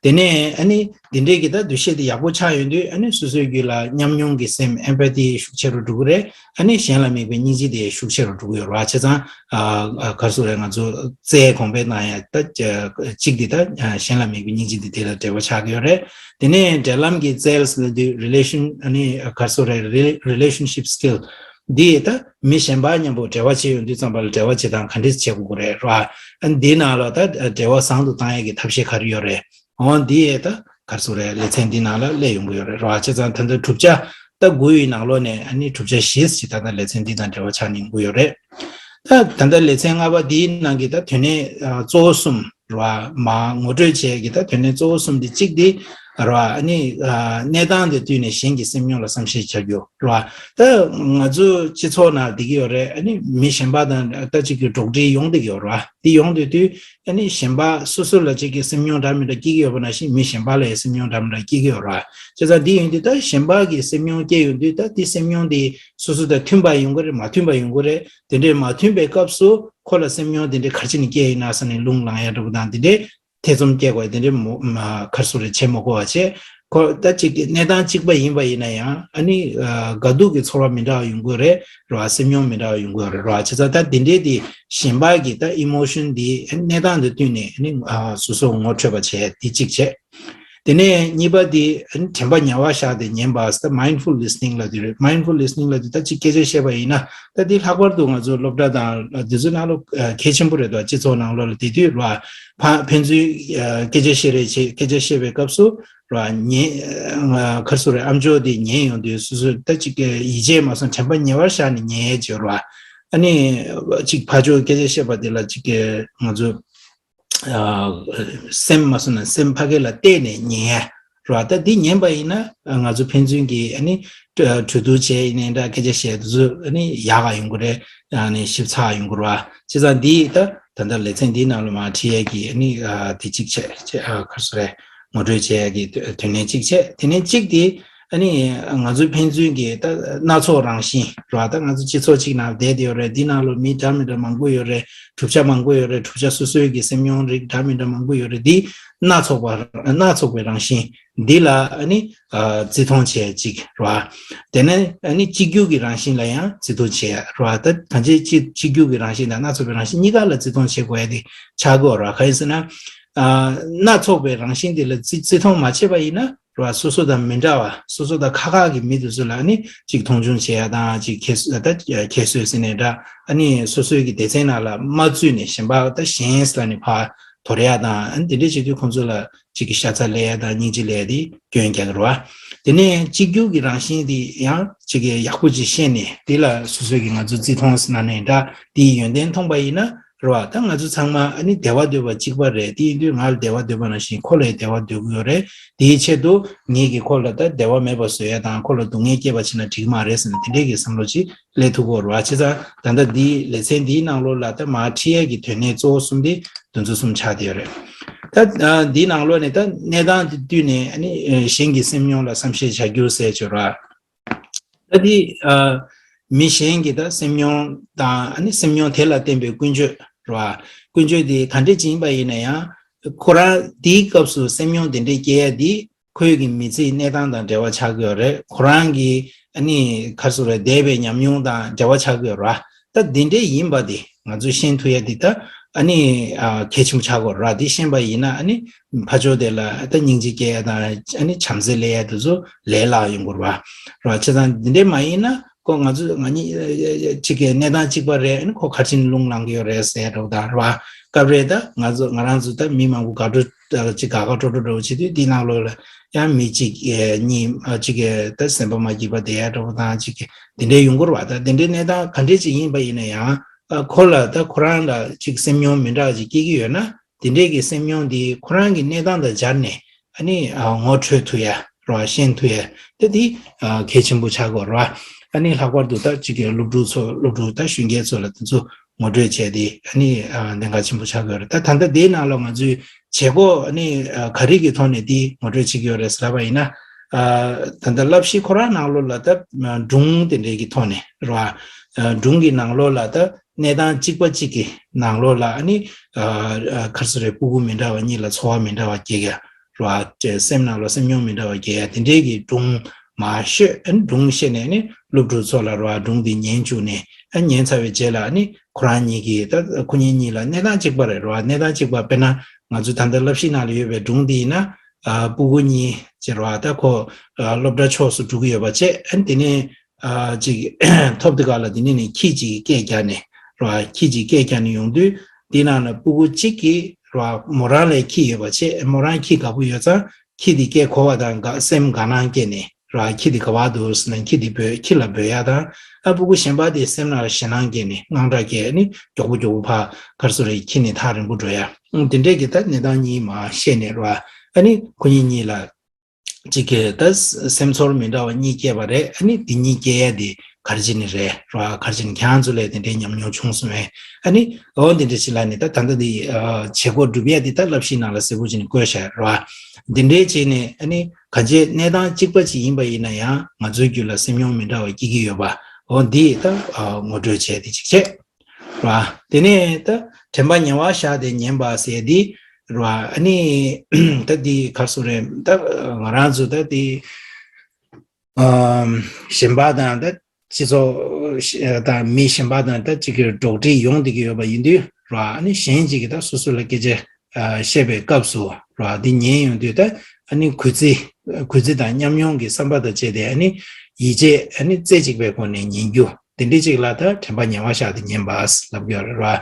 དེ་ནས་ཨ་ནི་འདི་འདྲའི་གི་ད་འདུ་ཤེས་དེ་ཡག་པོ་ཆགས་ཡོང་དུས་ཨ་ནི་སོ་སོའི་རྒྱུད་ལ་ཉམས་མྱོང་གི་སེམས་empathy ཤུགས་ཆེ་རུ་འགྲོ་གི་རེད། ཨ་ནི་གཞན་ལ་དམིགས་པའི་སྙིང་རྗེ་དེ་ཤུགས་ཆེ་རུ་འགྲོ་གི་ཡོད་རེད་བ། བྱས་ཙང་ཨ་ཨ་ག་རེ་ཟེར་དགོས་རེད། ང་ཚོ་རྩལ་གོང་འཕེལ་གཏོང་ཡ་ད་གཅིག་འདི་ད་གཞན་ལ་དམིགས་པའི་སྙིང་རྗེ་འདི་དེ་ལ་འབྲེལ་བ་ཆགས་ཀྱི་ཡོད་རེད། དེ་ནས་འབྲེལ་ལམ་གྱི་རྩལ་ཟེར་དུས་relation ཨ་ནི་ག་རེ་ཟེར་དགོས་རེད། relationship skill འདི་ད་མི་གཞན་པ་མཉམ་པོ་འབྲེལ་བ་བྱེད་ཡོང་དུས་ཙམ་པ་ལ་འབྲེལ་བ་བྱེད་སྟངས་ག་འདྲས་བྱེད་དགོས་ཀྱི་རེད་ར། ཨ་འདི་ནང་ལ་ད་འབྲེལ་བ་བཟང་དུ་བཏང་ཡས་ཀྱི་ཐབས་ཤེས་ག་རེ་ཡོད་རེད། འོ་འདི་ཡས་ད་ག་རེ་ཟེར་དགོས་རེད། ལེ་ཚན་འདི་ནང་ལ་སླེབས་ཡོང་གི་ཡོད་རེད་ར། བྱས་ཙང་ད་ལྟ་གྲུབ་ཆ་ད་དགུ་ཡི་ནང་ལོགས་ནས་ཨ་ནི་གྲུབ་ཆ་བཞི་ཞིག་ད་ལྟ་ལེ་ཚན་འདི་དང་འབྲེལ་བ་ཆགས་ནས་ཡོང་གི་ཡོད་རེད། ད་ད་ལྟ་ལེ་ཚན་ལྔ་པ་འདིའི་ནང་གི་ད་དོན་གནད་ཨ་གཙོ་བོ་གསུམ་ར། མར་ངོ་སྤྲོད་བྱས་ཀྱི་ད་དོན་གནད་གཙོ་བོ་གསུམ་འདི། གཅིག་འདི་ར་ཨ་ནི་ཨ་གནས་སྟངས་དེ་བསྟུན་ནས་གཞན་གྱི་སེམས་མྱོང་ལ་བསམ་ཤེས་བྱ་རྒྱུ་ར། ད་ང་ཚོ་སྤྱི་ཚོགས་ནང་བསྡད་ཀྱི་ཡོད་རེད། ཨ་ནི་མི་གཞན་པ་དང་ད་གཅིག་གི་འགྲོགས་འདྲིས་ཡོང་བསྡད་ཀྱི་ཡོད་ར། འདི་ཡོང་དུས་དུས་ཨ་ནི་གཞན་པ་སོ་སོ་ལ་གཅིག་གི་སེམས་མྱོང་འདྲ་མི་འདྲ་སྐྱེ་གི་ཡོད་པ་ནང་བཞིན་མི་གཞན་པ་ལ་ཡང་སེམས་མྱོང་འདྲ་མི་འདྲ་སྐྱེ་གི་ཡོད་ར། བྱས་ཙང་འདི་ཡིན་དུས་ད་གཞན་པ་གི་སེམས་མྱོང་སྐྱེ་ཡོང་དུས་ད་འདི་སེམས་མྱོང་འདི་སོ་སོ་དང་མཐུན་པ་ཡོང་གི་རེད། མ་མཐུན་པ་ཡོང་གི་རེད། དེ་འདྲའི་མ་མཐུན་པའི་སྐབས་སུ་ཁོ་ལ་སེམས་མྱོང་དེ་འདྲའི་ག་རེ་བྱས་ནས་སྐྱེ་ཡིན་ན་ཟེར་ནས་རླུང་ལངས་ཡ་འདྲ་པོ་དང་། དེ་འདྲའི་ཐེ་ཚོམ་སྐྱེ་དགོས་དེ་འདྲའི་མོ་མ་ག་རེ་ཟེར་དགོས་རེད། བྱེད་མ་དགོས་པ་བྱས། ཁོ་ད་ཅིག་གི་གནས་སྟངས་གཅིག་པ་ཡིན་པ་ཡིན་ན་ཡང་ཨ་ནི་ཨ་དགའ་སྡུག་གི་ཚོར་བ་མི་འདྲ་བ་ཡོང་གི་རེད་ར། སེམས་མྱོང་མི་འདྲ་བ་ཡོང་གི་རེད་ར། བྱས་ཙང་ད་དེ་འདྲའི་དེ་གཞན་པ་གི་ད་emotion དེ་གནས་སྟངས་དེ་བསྟུན་ནས་ཨ་ནི་ཨ་སོ་སོ་ངོ་འཕྲོད་པ་བྱས། དེ་གཅིག་བྱས། དེ་ནས་གཉིས་པ་དེ་དྲན་པ་ཉེ་བར་བཞག་སྟེ་ཉན་པ་ཟེར། mindful listening ལབ་དེ་རེད། mindful listening ལབ་དེ་ད་ཅིག་སྐད་ཆ་བཤད་པ་ཡིན་ན། ད་དེ་ལྷག་པར་དུ་ང་ཚོ་སློབ་གྲྭ་དང་དེ་ཚོའི་ནང་ལོགས་གལ་ཆེན་པོ་རེད་དོ། སྤྱི་ཚོགས་ནང་ལོགས་ལ་དེ་དུས་ར་ཕ་ཕན་ཚུན་སྐད་ཆ་བཤད་རེས་བྱེད། སྐད་ཆ་བཤད་པའི་སྐབས་སུ་ར་ཉན། ཁར་སོ་རེ་ཨམ་ཅོག་དེ་ཉན་ཡོང་དུས་སོ་སོ་ད་ཅིག་ཡིད་ཆེས་མ་སོང་། དྲན་པ་ཉེ་བར་བཞག་ནས་ཉན་ཡས་བྱེད་ར། ཨ་ནི་ཅིག་ཕར་ཕྱོགས་སྐད་ཆ་བཤད་པ་དེ་ལ་ཅིག་ང་ཚོ་སེམས་མ་སོང་ན་སེམས་ཕ་གི་ལ་བལྟས་ནས་ཉན་ཡ་ར། ད་འདི་ཉན་པ་ཡིན་ན་ང་ཚོ་ཕན་ཚུན་གྱི་ཨ་ནི་གྲོས་བསྡུར་བྱས་ཡིན་ནའི་འདྲ། སྐད་ཆ་བཤད་དུས་ཚོད་ཨ་ནི་ཡག་ག་ཡོང་གི་རེད། ཨ་ནི་ཞིབ་ཚགས་ཡོང་གི་རེད་བ། བྱས་ཙང་འདི་ད་ད་ལྟ་ལེ་ཚན་འདིའི་ནང་ལ་མར་ཁྲིད་ཡས་ཀྱི་ཨ་ནི་དེ་གཅིག་བྱས། ཁར་སོ་རེ་ངོ་སྤྲོད་བྱས་ཡས་ཀྱི་དོན་ལན་གཅིག་བྱས། དེ་ནས་གཅིག་དེ་ཨ་ནི་ང་ཚོའི་ཕན་ཚུན་གྱི་ད་སྣ་ཚོགས་རང་བཞིན་ར། ད་ང་ཚོ་སྤྱི་ཚོགས་གཅིག་ནང་བསྡད་དེ་ཡོད་རེད། འདི་ནང་ལོ་མི་འདྲ་མི་འདྲ་མང་པོ་ཡོད་རེད། གྲུབ་ཆ་མང་པོ་ཡོད་རེད། གྲུབ་ཆ་སོ་སོའི་གི་སེམས་མྱོང་རིགས་འདྲ་མི་འདྲ་མང་པོ་ཡོད་རེད། འདི་སྣ་ཚོགས་པ་སྣ་ཚོགས་པའི་རང་བཞིན་འདི་ལ་ཨ་ནི་བརྩི་མཐོང་བྱས་གཅིག་ར། དེ་ནས་ཨ་ནི་གཅིག་གྱུར་གྱི་རང་བཞིན་ལ་ཡང་བརྩི་མཐོང་བྱས་ར། ད་གང་ཅི་གཅིག་གཅིག་གྱུར་གྱི་རང་བཞིན་དང་སྣ་ཚོགས་པའི་རང་བཞིན་གཉིས་ཀ་ལ་བརྩི་མཐོང་བྱེད་དགོས་ཡ་དེ་ཆགས་དགོས་ར། གང་ཡིན་ཟེར་ན། སྣ་ཚོགས་པའི་རང་བཞིན་དེ་ལ་བརྩི་བརྩི་མཐོང་མ་བྱས་པ་ཡིན་ན་ར། སོ་སོ་དང་མི་འདྲ་བ། སོ་སོ་དང་ཁ་ཁ་གི་མི་དེ་ཚོ་ལ་ནི་ཅིག་མཐོང་ཆུང་བྱེད་ཡ་དང་། ཅིག་ཁྱད་གསོད་ད་ཁྱད་གསོད་ཟེར་ནའི་འདྲ། ཨ་ནི་སོ་སོའི་གི་སྡེ་ཚན་ནང་ལ་མ་བཙུད་ནས་གཞན་པ་ད་གཞན་ཟེར་ནས་ཕར་དོར་ཡ་དང་། ཨ་ནི་དེ་འདྲ་བྱེད་དུས་ཁོང་ཚོ་ལ་ཅིག་གི་ཤ་ཚ་ལས་ཡ་དང་སྙིང་རྗེ་ལས་ཡ་དེ་སྐྱོན་རྒྱག་གི་རེད་བ། དེ་ནས་གཅིག་གྱུར་གྱི་རང་བཞིན་དེ་ཡང་ཅིག་གི་ཡག་པོ་ཅིག་ཤེས་ནས་དེ་ལ་སོ་སོའི་གི་ང་ཚོ་བརྩི་མཐོང་ཟེར་ནའི་འདྲ། དེའི་ཡོན་ཏན་མཐོང་པ་ཡིན་ན། རེད་བ། ད་ང་ཚོ་ཚང་མ་ཨ་ནི་བདེ་བ་འདོད་པ་གཅིག་པ་རེད། དེ་ཡིན་དུས་ང་ལ་བདེ་བ་འདོད་པ་ནང་བཞིན་ཁོ་ལ་ཡང་བདེ་བ་འདོད་ཀྱི་ཡོད་རེད། དེའི་ཆེད་དུ་ངེད་ཀྱིས་ཁོ་ལ་ད་བདེ་བ་མེད་པ་བཟོ་ཡ་དང་ཁོ་ལ་སྡུག་བསྔལ་སྐྱེལ་བ་བྱས་ན་འགྲིག་མ་རེད་ཟེར་ནས་དེ་འདྲའི་གི་བསམ་བློ་ཅིག་སླེབས་ཐུབ་ཀྱི་ཡོད་རེད་བ། བྱས་ཙང་ད་ལྟ་འདིའི་ལེ་ཚན་འདིའི་ནང་ལོགས་ལ་ད་མར་ཁྲིད་ཡས་ཀྱི་དོན་གནད་གཙོ་བོ་གསུམ་དེ་འདི་ཚོ་གསུམ་ཆགས་བསྡད་ཡོད་རེད། ད་འདིའི་ནང་ལོགས་ནས་ད་གནས་སྟངས་དེ་བསྟུན་ནས་ཨ་ནི་གཞན་གྱི་སེམས་མྱོང་ལ་བསམ་ཤེས་བྱ་རྒྱུ་ཟེར་བྱས་ར། ད་འདི་ཨ་མི་གཞན་གྱི་ད་སེམས་མྱོང་དང་ཨ་ནི་སེམས་མྱོང་དེ་ལ་བརྟེན་པའི་ཀུན་སྤྱོད་རེད་བ། ཀུན་སྤྱོད་དེ་ག་འདྲས་ཅིག་ཡིན་པ་ཡིན་ན་ཡང་ཁོ་རང་དེའི་སྐབས་སུ་སེམས་མྱོང་དེ་འདྲས་སྐྱེ་ཡ་དེ་ཁོའི་གི་མི་ཚེའི་གནས་སྟངས་དང་འབྲེལ་བ་ཆགས་ཀྱི་ཡོད་རེད། ཁོ་རང་གི་ཨ་ནི་ག་རེ་ཟེར་རེད། འདས་པའི་ཉམས་མྱོང་དང་འབྲེལ་བ་ཆགས་ཀྱི་ཡོད་རེད་བ། ད་འདི་འདྲས་ཡིན་པ་དེ་ང་ཚོས་ཤེས་ཐུབ་ཡ་འདི་ད་ཨ་ནི་ཨ་གལ་ཆེན་པོ་ཆགས་ཀྱི་ཡོད་རེད་བ། འདི་ཤེས་པ་ཡིན་ན་ཨ་ནི་ཕར་ཕྱོགས་དེ་ལ་ད་སྙིང་རྗེ་སྐྱེ་ཡ་དང་ཨ་ནི་བྱམས་བརྩེ་སླེབས་ཡ་དེ་ཚོ་ལས་སླ་ཡོང་གི་རེད་བ། རེད་བ། བྱས་ཙང་འདི་འདྲས་མ་ཡིན་ན་ཁོ་ང་ཚོ་ང་གཉིས་གཅིག་གི་གནས་སྟངས་གཅིག་པ་རེད། ཨ་ནི་ཁོ་ག་རེ་བྱས་ནས་རླུང་ལངས་ཀྱི་ཡོད་རེད་ཟེར་ཡ་འདྲ་བོ་དང་རེད་བ། སྐབས་རེ་ད་ང་ཚོ་ང་རང་ཚོ་ད་མི་མང་པོ་དགའ་སྤྲོ་ཅིག་དགའ་དགའ་སྤྲོ་སྤྲོ་འདྲ་བོ་བྱེད་དུས་འདི་ནང་ལོགས་ལ་ཡང་མི་གཅིག་གཉིས་གཅིག་གི་ད་སེམས་པ་མ་སྐྱིད་པ་བསྡད་ཡ་འདྲ་བོ་དང་། གཅིག་གི་འདི་འདྲའི་ཡོང་གི་རེད་བ། ད་འདི་འདྲའི་གནས་སྟངས་ག་འདྲས་ཅིག་ཡིན་པ་ཡིན་ན་ཡང་ཨ་ཁོ་ལ་ད་ཁོ་རང་ལ་ཅིག་སེམས་མྱོང་མི་འདྲ་བ་ཅིག་སྐྱེ་གི་ཡོད་ན་དེ་འདྲས་ཀྱི་སེམས་མྱོང་འདི་ཁོ་རང་གི་གནས་སྟངས་དང་སྦྱར་ནས་ཨ་ནི་ཨ་ངོ་འཕྲོད་ཐུབ་ཡ་རེད་བ། ཤེས་ཐུབ་ཡ་དེ་འདི་ཨ་གལ་ཆེན་པོ་ཆགས་ཀྱི་ཡོད་རེད་བ། ཨ་ནི་ལྷག་པར་དུ་ད་ཅིག་གི་སློབ་ཕྲུག་ཚོ་སློབ་ཕྲུག་ད་གཞོན་སྐྱེས་ཚོ་ལ་དེ་ཚོ་ངོ་སྤྲོད་བྱས་ཏེ་ཨ་ནི་ཨ་གནད་འགག་ཆེན་པོ་ཆགས་ཀྱི་ཡོད་རེད། ད་ད་ལྟ་དེའི་ནང་ལ་ང་ཚོས་བྱེད་སྒོ་ཨ་ནི་ཨ་ག་རེ་གི་ཐོག་ནས་དེ་ངོ་སྤྲོད་བྱེད་ཀྱི་ཡོད་རེད་ཟེར་ལབ་པ་ཡིན་ན། ཨ་ད་ལྟ་བསླབ་གཞི་ཁོ་རང་ནང་ལོགས་ལ་ད་སྒྲུང་དེ་འདྲའི་གི་ཐོག་ནས་རེད་བ། ཨ་སྒྲུང་གི་ནང་ལོགས་ལ་ད་གནས་སྟངས་གཅིག་པ་གཅིག་གི་ནང་ལོགས་ལ་ཨ་ནི་ཨ་ཨ་ག་རེ་ཟེར་རེད། སྤུ་གུ་མི་འདྲ་བ་གཉིས་ལ་ཚོར་བ་མི་འདྲ་བ་སྐྱེ་ཡ་རེད་བ། སེམས་ནང་ལ་སེམས་མྱོང་མི་འདྲ་བ་སྐྱེ་ཡ་དེ་འདྲའི་གི་སྒྲུང་མར་ཤོད། ཨ་ནི་སྒྲུང་བཤད་ནས་ཨ་ནི་སློབ་ཕྲུག་ཚོ་ལ་རེད་བ། སྒྲུང་དེ་ཉན་བཅུག་ནས་ཨ་ཉན་ཚར་བའི་རྗེས་ལ་ཨ་ནི་ཁོ་རང་གཉིས་ཀྱིས་ད་ཁོ་གཉིས་གཉིས་ལ་གནས་སྟངས་གཅིག་པ་རེད་རེད་བ། གནས་སྟངས་གཅིག་པ་དཔེར་ན་ང་ཚོའི་ད་ལྟ་བསླབ་གཞི་ནང་ལ་ཡོད་པའི་སྒྲུང་འདི་ཡིན་ན་ཨ་སྤུ་གུ་གཉིས་ཅེས་རེད་བ། ད་ཁོ་ཨ་སློབ་གྲྭ་ཕྱོགས་སུ་འགྲོ་གི་ཡོད་པ་བྱས། ཨ་ནི་དེ་ནས་ཨ་ཅིག་ཐོབ་དུས་སྐབས་ལ་དེ་ནས་ནི་ཁྱི་གཅིག་གིས་སྐད་རྒྱག་ནས་རེད་བ། ཁྱི་གཅིག་གིས་སྐད་རྒྱག་ནས་ཡོང་དུས་དེའི་ནང་ལ་སྤུ་གུ་གཅིག་གིས་རེད་བ། མོ་རང་ལ་ཁྱི་ཡོད་པ་བྱས། མོ་རང་ཁྱི་དགའ་པོ་ཡོད་ཙང་ཁྱི་དེ་སྐད་གོ་བ་དང་དགའ་སེམས་དགའ་སྣང་སྐྱེས་ནས་རེད་བ། ཁྱི་དེ་ག་པར་འདུག་ཟེར་ནས་ཁྱི་དེ་འབོད། ཁྱི་ལ་འབོད་ཡ་དང་། ཨ་སྤུ་གུ་གཞན་པ་དེ་སེམས་ནང་ལ་ཞེད་སྣང་སྐྱེས་ནས་དངངས་སྐྲག་སྐྱེས་ནས་མགྱོགས་པོ་མགྱོགས་པོ་ཕར་ག་རེ་ཟེར་རེད། ཁྱི་ནས་ཐག་རིང་པོ་འགྲོ་ཡ། ཨང་དེ་འདྲས་ཀྱི་ད་གནས་སྟངས་གཉིས་མར་བཤད་ནས་རེད་བ། ཨ་ནི་ཁོ་གཉིས་གཉིས་ལ་གཅིག་གིས་ད་སེམས་ཚོར་མི་འདྲ་བ་གཉིས་སྐྱེས་པ་རེད། ཨ་ནི་དེ་གཉིས་སྐྱེ་ཡ་དེ་ག་རེ་བྱས་ནས་རེད་རེད་བ། ག་རེ་བྱས་ནས། ཁྱེད་རང་ཚོ་ལ་དེ་འདྲའི་ཉམས་མྱོང་བྱུང་སོང་བས། ཨ་ནི་འོ་དེ་འདྲ་ཞིག་ལ་ནི་ད་ད་ལྟ་དེ་ཨ་བྱེད་སྒོ་སྒྲུབ་ཡ་དེ་ད་བསླབ་གཞིའི་ནང་ལ་གསལ་པོ་བྱས་ནས་བཀོད་བཞག་རེད་བ། དེ་འདྲའི་བྱས་ནས་ཨ་ནི་གང་ཅི་གནས་སྟངས་གཅིག་པ་ཅིག་ཡིན་པ་ཡིན་ན་ཡང་ང་ཚོའི་རྒྱུད་ལ་སེམས་མྱོང་མི་འདྲ་བ་སྐྱེ་གི་ཡོད་པ། འོ་འདི་ད་ཨ་ངོ་སྤྲོད་བྱས་དེ་ཅིག་བྱས། ར། དེ་ནས་ད་དྲན་པ་ཉེ་བར་བཞག་སྟེ་ཉན་པ་ཟེར་འདི་ར། ཨ་ནི་ད་འདི་ག་རེ་ཟེར་རེད། ད་ང་རང་ཚོ་ད་འདི་ཨམ་གཞན་པ་དང་ད་སྤྱི་ཚོགས་དང་མི་གཞན་པ་དང་ད་ཅིག་གི་འགྲོགས་འདྲིས་ཡོང་བསྡད་ཀྱི་ཡོད་པ་ཡིན་དུས་ར། ཨ་ནི་གཞན་ཅིག་གིས་ད་སོ་སོ་ལ་སྐད་ཆ་ཨ་བཤད་པའི་སྐབས་སུ་ར། འདི་ཉན་ཡོང་དུས་ད་ ཨ་ནི་གུས་བརྩི་གུས་བརྩི་དང་ཉམས་མྱོང་གི་བསམ་པ་དང་བཅས་ཏེ་ཨ་ནི་ཡིད་ཆེས་ཨ་ནི་རྩེ་གཅིག་པའི་སྒོ་ནས་ཉན་རྒྱུ་དེ་འདྲ་ཅིག་ལ་ད་དྲན་པ་ཉེ་བར་བཞག་སྟེ་ཉན་པ་ལབ་ཀྱི་ཡོད་རེད་ར།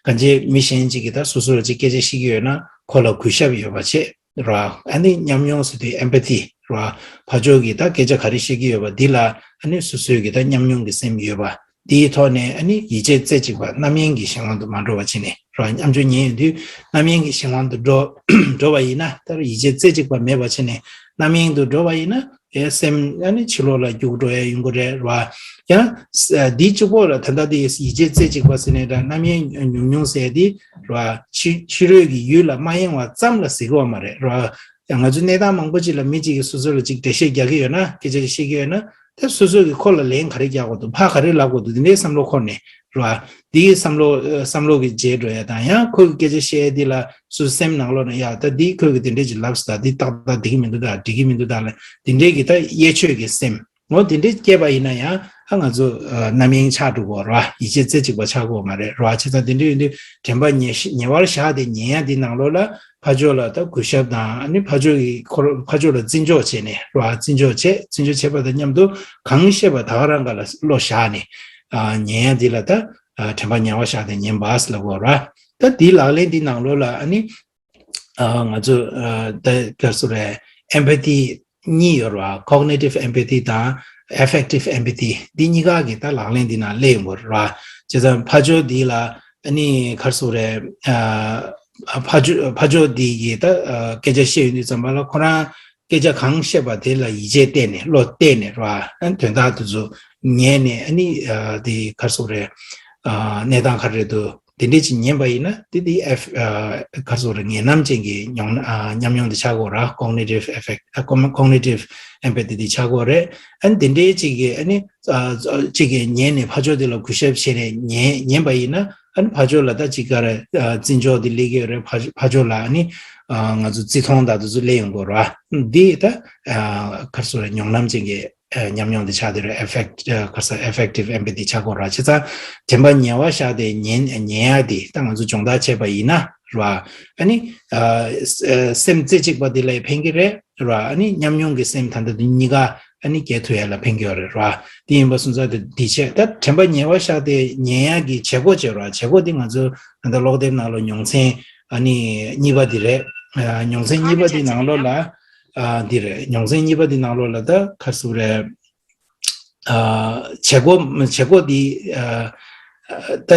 གང་ཅི་མི་གཞན་ཅིག་གིས་ད་སོ་སོར་ཅིག་སྐད་ཆ་བཤད་ཀྱི་ཡོད་ན་ཁོ་ལ་གུས་ཞབས་ཡོད་པ་བྱེད་ར། ཨ་ནི་ཉམས་མྱོང་ཟེར་དུས་ཨེམ་པ་ཐི་ར། ཕར་ཕྱོགས་ཀྱིས་ད་སྐད་ཆ་ག་རེ་བཤད་ཀྱི་ཡོད་པ་འདི་ལ་ཨ་ནི་སོ་སོའི་གི་ད་ཉམས་མྱོང་གི་སེམས་ཡོད་པ། དེའི་ཐོག་ནས་ཨ་ནི་ཡིད་ཆེས་རྩེ་གཅིག་པ་རྣམ་གཡེང་གི་གཞན་དབང་དུ་མ་འགྲོ་བ་བྱས་ནས་རང་ཉམས་ཆུང་ཉན་ཡོང་དུས་རྣམ་གཡེང་གི་གཞན་དབང་དུ་འགྲོ་འགྲོ་བ་ཡིན་ན་ད་ཡིད་ཆེས་རྩེ་གཅིག་པ་མེད་པ་བྱས་ནས་རྣམ་གཡེང་དུ་འགྲོ་བ་ཡིན་ན་ཨེ་སེམས་ཨ་ནི་ཕྱི་ལོགས་ལ་རྒྱུག་འགྲོ་ཡ་ཡོང་གི་རེད་ར། ཡང་འདི་གཅིག་པོ་ལ་ད་ལྟ་དེ་ཡིད་ཆེས་རྩེ་གཅིག་པ་ཟེར་ནས་ད་རྣམ་གཡེང་ཉུང་ཉུང་ཟེར་དེ་ར་ཕྱི་ཕྱི་རོལ་གྱི་ཡུལ་ལ་མ་གཡེང་བ་ཙམ་ལ་ཟེར་གི་ཡོད་མ་རེད་ར། ཡང་ང་ཚོ་གནས་སྟངས་མང་པོ་ཅིག་ལ་མི་གཅིག་གིས་སོ་སོ་ལ་ཅིག་འགྲེལ་བཤད་རྒྱག་གི་ཡོད་ན་སྐད་ཆ་ཅིག་བཤད་ཀྱི་ཡོད་ན། ད་སོ་སོ་གིས་ཁོ་ལ་ལན་ག་རེ་རྒྱག་དགོས་འདུག་ཕར་ག་རེ་ལབ་དགོས་འདུག་དེ་འདྲའི་བསམ་བློ་འཁོར་ནས་རེད་བ། དེའི་བསམ་བློ་བསམ་བློ་གི་རྗེས་འགྲོ་ཡ་དང་ཡང་ཁོ་གི་སྐད་ཆ་བཤད་ཡ་དེ་ལ་སོ་སོ་སེམས་ནང་ལོགས་ནས་ཡ་ད་འདི་ཁོ་གི་དེ་འདྲས་ཅིག་ལབ་སོང་ད་འདི་ཏག་ཏག་འགྲིག་གི་མི་འདུག་ད་འགྲིག་གི་མི་འདུག་ད་ལ་དེ་འདྲས་ཀྱི་ད་གཡས་ཆོད་ཀྱི་སེམས་ངོ་དེ་འདྲས་སྐྱེས་པ་ཡིན་ན་ཡང་ཨ་ང་ཚོ་རྣམ་གཡེང་ཆགས་འགྲོ་གོ་རེད་བ། ཡིད་ཆེས་རྩེ་གཅིག་པ་ཆགས་གོ་མ་རེད་རེད་བ། བྱས་ཙང་དེ་འདྲས་ཡིན་དུས་དྲན་པ་ཉེ་ཉེ་བར་བཞག་སྟེ་ཉན་ཡ་དེ་ནང་ལོགས་ལ། ཕར་ཕྱོགས་ལ་ད་གུས་ཞབས་དང་ཨ་ནི་ཕར་ཕྱོགས་ཀྱི་ཁོ་རང་ཕར་ཕྱོགས་ལ་བརྩི་འཇོག་བྱས་ནས་རེད་བ། བརྩི་འཇོག་བྱས་བརྩི་འཇོག་བྱས་པ་དང་མཉམ་དུ་གང་བཤད་པ་ད་ག་རང་ག་ལ་བློ་བཞག་ནས་ཨ་ཉན་ཡ་འདི་ལ་ད་ཨ་དྲན་པ་ཉེ་བར་བཞག་སྟེ་ཉན་པ་ཟེར་ལབ་དགོས་རེད་བ། ད་འདིའི་ལག་ལེན་འདི་ནང་ལོགས་ལ་ཨ་ནི་ཨ་ང་ཚོ་ཨ་ད་ག་རེ་ཟེར་དགོས་རེད། ཨེམ་པ་ཐི་གཉིས་ཡོད་རེད་བ། ཀོག་ནེ་ཊིབ་ཨེམ་པ་ཐི་དང་ཨེ་ཕེག་ཊིབ་ཨེམ་པ་ཐི་འདི་གཉིས་ཀ་གི་ད་ལག་ལེན་འདི་ནང་སླེབས་ཡོང་གི་རེད་བ། བྱས་ཙང་ཕར་ཕྱོགས་འདི་ལ་ཨ་ནི་ག་རེ་ཟེར་དགོས་རེད། ཨ་ཕར་ཕྱོགས་ཕར་ཕྱོགས་འདི་གི་ད་ཨ་སྐད་ཆ་བཤད་ཡོང་དུས་ཙམ་པ་ལ་ཁོ་རང་སྐད་ཆ་གང་བཤད་པ་དེ་ལ་ཡིད་ཆེས་གཏད་ནས་བློ་གཏད་ནས་རེད་བ། ཨ་དོན་དག་དེ་ཚོ་ཉན་ནས་ཨ་ནི་ཨ་དེ་ག་རེ་ཟེར་དགོས་རེད། ཨ་གནས་སྟངས་ག་རེ་འདུག་དེ་འདྲས་ཅིག་ཉན་པ་ཡིན་ན་དེ་དེ་ཨེ་ཕ་ཨ་ག་རེ་ཟེར་དགོས་རེད། ངེས་རྣམ་ཅན་གྱི་མྱོང་ཨ་ཉམས་མྱོང་དེ་ཆགས་ཀྱི་ཡོད་རེད། ཀོག་ནེ་ཊིབ་ཨེ་ཕེག་ཊི་ཨ་ཀོག་ནེ་ཊིབ་ཨེམ་པ་ཐི་དེ་ཆགས་ཀྱི་ཡོད་རེད། ཨ་ནི་དེ་འདྲས་ཅིག་གི་ཨ་ནི་ཨ་ཅིག་གི་ཉན་ནས་ཕར་ཕྱོགས་དེ་ལ་གུས་ཞབས་བྱས་ནས་ཉན་ཉན་པ་ཡིན་ན་ཨ་ནི་ཕར་ཕྱོགས་ལ་ད་ཅིག་ག་རེ་ཨ་བརྩི་འཇོག་དེ་སླེབས་ཀྱི་ཡོད་རེད། ཕར་ཕར་ཕྱོགས་ལ་ཨ་ནི་ཨ་ང་ཚོ་བརྩི་མཐོང་དང་དེ་ཚོ་སླེབས་ཡོང་གི་ཡོད་རེད། འདི་ད་ཨ་ག་རེ་ཟེར་དགོས་རེད། མྱོང་རྣམ་ཅན་གྱི་ཨ་ཉམས་མྱོང་དེ་ཆགས་བསྡད་རེད། ཨེ་ཕེག་ཊི་ཨ་ག་རེ་ཟེར་ཨེ་ཕེག་ཊིབ་ཨེམ་པ་ཐི་ཆགས་ཀྱི་ཡོད་རེད། བྱས་ཙང་དྲན་པ་ཉེ་བར་བཞག་སྟེ་ཉན་ཉན་ཡ་དེ་ད་ང་ཚོ་སྦྱོང་བརྡར་བྱས་པ་ཡིན་ན་རེད་བ། ཨ་ནི་ཨ་ཨ་སེམས་རྩེ་གཅིག་པ་དེ་ལ་ཕན་གྱི་རེད་རེད་བ། ཨ་ནི་ཉམས་མྱོང་གི་སེམས་ད་ལྟ་དེ་གཉིས་ཀ་ཨ་ནི་སྐྱེ་ཐུབ་ཡ་ལ་ཕན་གྱི་ཡོད་རེད་རེད་བ། དེ་ཡིན་པ་སོང་ཙང་དེ་འདི་བྱས་ད་དྲན་པ་ཉེ་བར་བཞག་སྟེ་ཉན་ཡ་གི་བྱེད་སྒོ་བྱས་རེད་བ། བྱེད་སྒོ་དེ་ང་ཚོ་ད་ལྟ་ཀློག་དེབ་ནང་ལ་མྱོང་ཚན་ཨ་ནི་གཉིས་པ་དེ་རེད། ཨ་མྱོང་ཚན་གཉིས་པ་དེ་ནང་ལོགས་ལ་ཨ་འདི་རེད། མྱོང་ཚན་གཉིས་པ་དེ་ནང་ལོགས་ལ་ད་ག་རེ་ཟེར་དགོས་རེད། ཨ་བྱེད་སྒོ་བྱེད་སྒོ་འདི་ཨ་ད་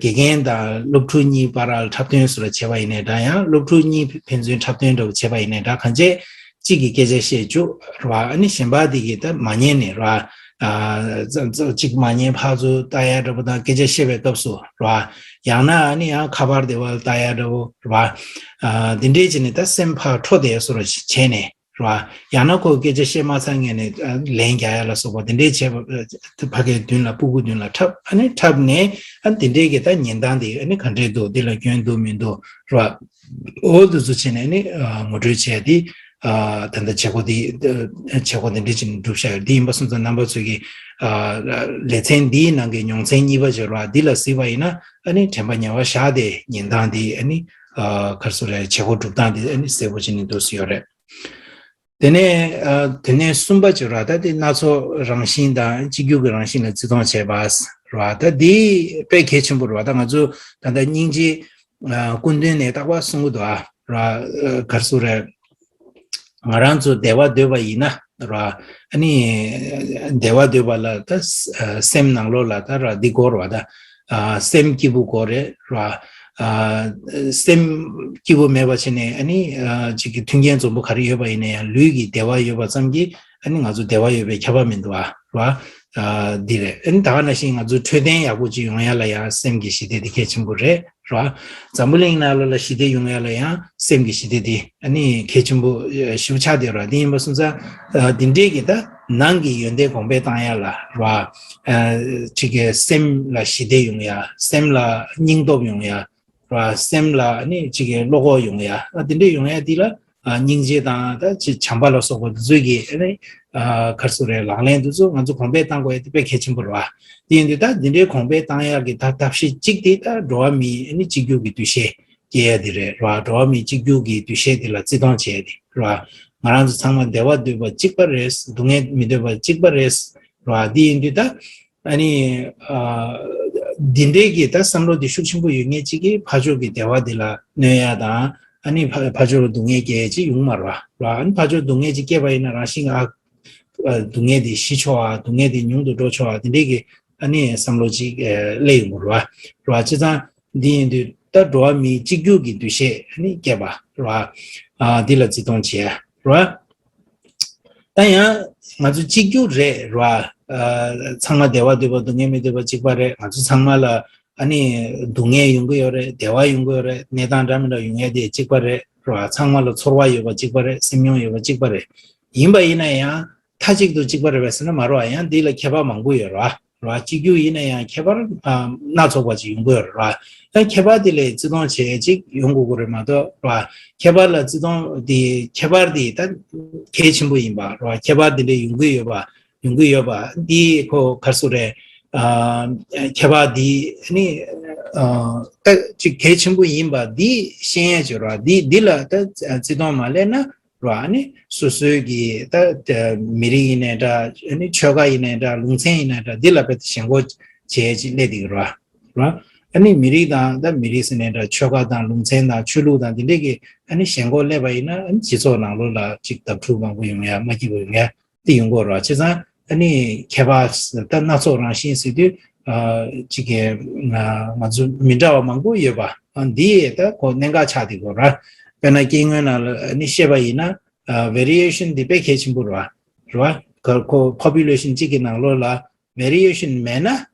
དགེ་རྒན་དང་སློབ་ཕྲུག་གཉིས་བར་ལ་འཁྲབ་སྟོན་སོགས་ལ་བྱས་པ་ཡིན་ནའི་འདྲ། ཡང་སློབ་ཕྲུག་གཉིས་ཕན་ཚུན་འཁྲབ་སྟོན་འདྲ་བོ་བྱས་པ་ཡིན་ནའི་འདྲ། གང་བྱས་གཅིག་གིས་སྐད་ཆ་བཤད་བཅུག་རེད་བ། ཨ་ནི་གཞན་པ་དེ་གིས་ད་མ་ཉན་ནས་རེད་བ། ཨ་གཅིག་མ་ཉན་ཕར་ཚུར་ལྟ་ཡ་འདྲ་པོ་དང་སྐད་ཆ་བཤད་པའི་སྐབས་སུ་རེད་བ། ཡང་ན་ཨ་ནི་ཡང་ཁ་པར་དེ་བ་ལ་ལྟ་ཡ་འདྲ་པོ་རེད་བ། ཨ་དེ་འདྲས་བྱས་ནས་ད་སེམས་ཕར་འཕྲོ་བསྡད་བཟོ་འདྲ་བྱས་ནས། རེད་བ། ཡང་ན་ཁོ་སྐད་ཆ་བཤད་མ་ཚར་སྔོན་ནས་ཨ་ལན་རྒྱག་ཡ་ལ་སོགས་པ་དེ་འདྲའི་བྱས་པ་ཨ་ཕ་གིའི་མདུན་ལ་སྤུ་གུ་མདུན་ལ་འཁྲབ། ཨ་ནི་འཁྲབ་ནས་ཨ་དེ་འདྲའི་གི་ད་ཉན་སྟངས་དེ་ཨ་ནི་ག་འདྲས་འདུག་འདི་ལ་སྐྱོན་འདུག་མི་འདུག་རེད་བ། འོ་དེ་ཚོ་བྱས་ནས་ཨ་ནི་ཨ་ངོ་སྤྲོད་བྱས་ཏེ་ཨ་ད་ལྟ་བྱེད་སྒོ་དེ་ཨ་བྱེད་སྒོ་དེ་འདྲ་ཅིག་འགྲུབ་བཞག་ཡོད། འདི་ཡིན་པ་སོང་ཙང་རྣམ་པ་ཚོས་ཀྱི་ཨ་ལེ་ཚན་འདིའི་ནང་གི་མྱོང་ཚན་གཉིས་པ་བྱས་རེད་བ། འདི་ལ་གཟིགས་པ་ཡིན་ན་ཨ་ནི་དྲན་པ་ཉེ་བར་བཞག་སྟེ་ཉན་སྟངས་དེ་ཨ་ནི་ཨ་ག་རེ་ཟེར་རེད། བྱེད་སྒོ་སྒྲུབ་སྟངས་དེ་ཨ་ནི་གསལ་པོ་བྱས་ནས་འདུག་སེ་ཡོད་རེད། དེ་ནས་ཨ་དེ་ནས་གསུམ་པ་ཅིག་ར་ད་དེ་སྣ་ཚོགས་རང་བཞིན་དང་གཅིག་གྱུར་གྱི་རང་བཞིན་ལ་བརྩི་མཐོང་བྱས་པ་ར། ད་འདི་དཔེ་གལ་ཆེན་པོ་ར། ད་ང་ཚོ་ད་ལྟ་སྙིང་རྗེ་ཨ་སྐུ་མདུན་ནས་རྟག་པར་གསུང་གི་འདུག་ཨ་ར། ཨ་ག་རེ་ཟེར་རེད། ང་རང་ཚོ་བདེ་བ་འདོད་པ་ཡིན་ན་ར། ཨ་ནི་བདེ་བ་འདོད་པ་ལ་ད་ཨ་སེམས་ནང་ལོགས་ལ་ད་ར་འདི་དགོས་ར་བ། ད་ཨ་སེམས་སྐྱིད་པོ་དགོས་རེད་ར། ཨ་སེམས་སྐྱིད་པོ་མེད་པ་བྱས་ནས་ཨ་ནི་ཨ་ཅིག་གི་མཐུན་རྐྱེན་འཛོམས་པོ་ག་རེ་ཡོད་པ་ཡིན་ན་ཡང་ལུས་ཀྱི་བདེ་བ་ཡོད་པ་ཙམ་གྱིས་ཨ་ནི་ང་ཚོ་བདེ་བ་ཡོད་པའི་ཁྱབ་པ་མི་འདུག་ཨ་ར། ཨ་འདི་རེད། ཨ་ནི་ད་ག་ནང་བཞིན་ང་ཚོ་འཕྲོད་བསྟེན་ཡག་པོ་ཅིག་ཡོང་ཡ་ལ་ཡང་སེམས་ཀྱི་ཞི་བདེ་དེ་གལ་ཆེན་པོ་རེད་ར། འཛམ་བུ་གླིང་ནང་ལོགས་ལ་ཞི་བདེ་ཡོང་ཡ་ལ་ཡང་སེམས་ཀྱི་ཞི་བདེ་དེ་ཨ་ནི་གལ་ཆེན་པོ་ཞེ་པོ་ཆགས་བསྡད་ར། དེ་ཡིན་པ་སོང་ཙང་ཨ་འདི་འདྲས་ཀྱི་ད་ནང་གི་ཡོན་ཏན་གོང་འཕེལ་བཏང་ཡ་ལ་ར། ཨ་ཅིག་གི་སེམས་ལ་ཞི་བདེ་ཡོང་ཡ། སེམས་ལ་སྙིང་སྟོབས་ཡོང་ཡ། ར་སེམས་ལ་ནི་ཅིག་གི་བློ་ཁོག་ཡོང་ཡ། ཨ་དེ་འདྲས་ཡོང་ཡ་དེ་ལ་ཨ་སྙིང་རྗེ་དང་ད་ཅིག་བྱམས་པ་ལ་སོགས་པ་དེ་ཚོའི་གི་ཨ་ནི་ཨ་ག་རེ་ཟེར་རེད། ལག་ལེན་དེ་ཚོ་ང་ཚོ་གོང་འཕེལ་བཏང་དགོས་ཡ་དེ་དཔེ་གལ་ཆེན་པོ་རེད་བ། དེ་ཡིན་དུས་ད་འདི་འདྲའི་གོང་འཕེལ་བཏང་ཡ་གི་ད་ཐབས་ཤེས་གཅིག་དེ་ད་འགྲོ་བ་མིའི་ཨ་ནི་གཅིག་གྱུར་གྱི་འདུ་ཤེས་སྐྱེ་ཡ་དེ་རེད་ར། འགྲོ་བ་མིའི་གཅིག་གྱུར་གྱི་འདུ་ཤེས་དེ་ལ་བརྩི་མཐོང་བྱེད་ཡ་དེ་ར། ང་རང་ཚོ་ཚང་མ་བདེ་བ་འདོད་པ་གཅིག་པ་རེད། སྡུག་བསྔལ་མི་འདོད་པ་གཅིག་པ་རེད། ར་འདི་ཡིན་དུས་ད་ཨ་ནི་ཨ་འདི་འདྲའི་གི་ད་བསམ་བློ་འདི་ཤུགས་ཆེན་པོ་ཡོད་མཁན་གཅིག་གིས་ཕར་ཕྱོགས་ཀྱི་བདེ་བ་འདི་ལ་གནོད་ཡ་དང་། ཨ་ནི་ཕ་ཕར་ཕྱོགས་ལ་སྡུག་བསྔལ་སྐྱེལ་ཡ་ཅིག་ཡོང་མ་རེད་བ། ར་ཨ་ནི་ཕར་ཕྱོགས་སྡུག་བསྔལ་ཅིག་སྐྱེས་པ་ཡིན་ན་རང་བཞིན་ཨ་སྡུག་བསྔལ་འདི་ཞི་ཆོག་ཨ། སྡུག་བསྔལ་འདི་ཉུང་དུ་འགྲོ་ཆོག་ཨ། འདི་འདྲའི་གི་ཨ་ནི་བསམ་བློ་ཅིག་ཨ་སླེབས་ཡོང་གི་རེད་བ། རེད་བ། བྱས་ཙང་འདི་ཡིན་དུས་ད་འགྲོ་བ་མིའི་གཅིག་གྱུར་གྱི་འདུ་ཤེས་ཨ་ནི་སྐྱེས་པ་རེད་བ། ཨ་འདི་ལ་བརྩི་མཐོང་བྱེད་རེད་བ། ད་ཡང་ང་ཚོ་གཅིག་གྱུར་རེད་རེད་བ། ཨ་ཚང་མ་བདེ་བ་འདོད་པ་སྡུག་བསྔལ་མི་འདོད་པ་གཅིག་པ་རེད། ང་ཚོ་ཚང་མ་ལ་ཨ་ནི་སྡུག་བསྔལ་ཡོང་གི་ཡོད་རེད། བདེ་བ་ཡོང་གི་ཡོད་རེད། གནས་སྟངས་འདྲ་མི་འདྲ་ཡོང་ཡ་དེ་གཅིག་པ་རེད་རེད་བ། ཚང་མ་ལ་ཚོར་བ་ཡོད་པ་གཅིག་པ་རེད། སེམས་མྱོང་ཡོད་པ་གཅིག་པ་རེད། ཡིན་པ་ཡིན་ན་ཡང་མཐའ་གཅིག་ཏུ་གཅིག་པ་རེད་པས་ཟེར་ན་མ་རེད་བ། ཡང་འདི་ལ་ཁྱད་པར་མང་པོ་ཡོད་རེད་བ། ར་གཅིག་གྱུར་ཡིན་ན་ཡང་ཁྱད་པར་ཨ་སྣ་ཚོགས་པ་ཅིག་ཡོང་གི་ཡོད་རེད་ར། ད་ཁྱད་པར་དེ་ལས་བརྩི་མཐོང་བྱེད་ཅིག་ཡོང་དགོས་ཀྱི་རེད་མ་གཏོགས་ར། ཁྱད་པར་ལ་བརྩི་མཐོང་དེ་ཁྱད་པར་དེ་ད་གལ་ཆེན་པོ་ཡིན་པ་ར། ཁྱད་པར་དེ་འདྲ་ཡོང་གི་ཡོད་པ་ཡོང་གི་ཡོད་པ་འདི་ཁོ་ག་རེ་ཟེར་རེད། ཨ་ཁྱད་པར་དེ་ནི་ཨ་ད་ཅིག་གལ་ཆེན་པོ་ཡིན་པ་འདི་ཤེས་ཡ་ཅིག་ར། འདི་འདི་ལ་ད་བརྩི་མཐོང་མ་སླེབས་ན། ར། ཨ་ནི་སོ་སོའི་གི་ད་ད་མི་རིགས་ཡིན་ནའི་འདྲ། ཨ་ནི་ཆོལ་ཁ་ཡིན་ནའི་འདྲ། ལུང་ཚན་ཡིན་ནའི་འདྲ། འདི་ལ་དཔེ་ཞེན་ཁོག་བྱེད་ཅིག་སླེབས་བསྡད་ཀྱི་ར། ར། ཨ་ནི་མི་རིགས་དང་ད་མི་རིགས་ཟེར་ནའི་འདྲ། ཆོལ་ཁ་དང་ལུང་ཚན་དང་ཆོས་ལུགས་དང་འདི་འདྲས་ཀྱི་ཨ་ནི་ཞེན་ཁོག་སླེབས་པ་ཡིན་ན། ཨ་ནི་སྤྱི་ཚོགས་ནང་ལོགས་ལ་ཅིག་བརྡབ་འཁྲུག་མང་པོ་ཡོང་ཡ། མ་སྐྱིད་པོ་ཡོང་ཡ་དེ་ཡོང་གི་ར། བྱས་ཙང་ཨ་ནི་ཁྱད་པར་ད་སྣ་ཚོགས་རང་བཞིན་ཟེར་དུས་ཨ་ཅིག་གི་ང་ང་ཚོ་མི་འདྲ་བ་མང་པོ་ཡོད་པ། ཨ་འདི་ད་ཁོ་གནད་འགག་ཆགས་བསྡད་ཀྱི་ར། དཔེར་ན་སྐྱེ་དངོས་ནང་ལ་ཨ་ནི་བཤད་པ་ཡིན་ན། ཨ་variation འདི་དཔེ་གལ་ཆེན་པོ་རེད་བ། རེད་བ། ཁོ་ཁོ་population གཅིག་གི་ནང་ལོགས་ལ་variation མེད་ན།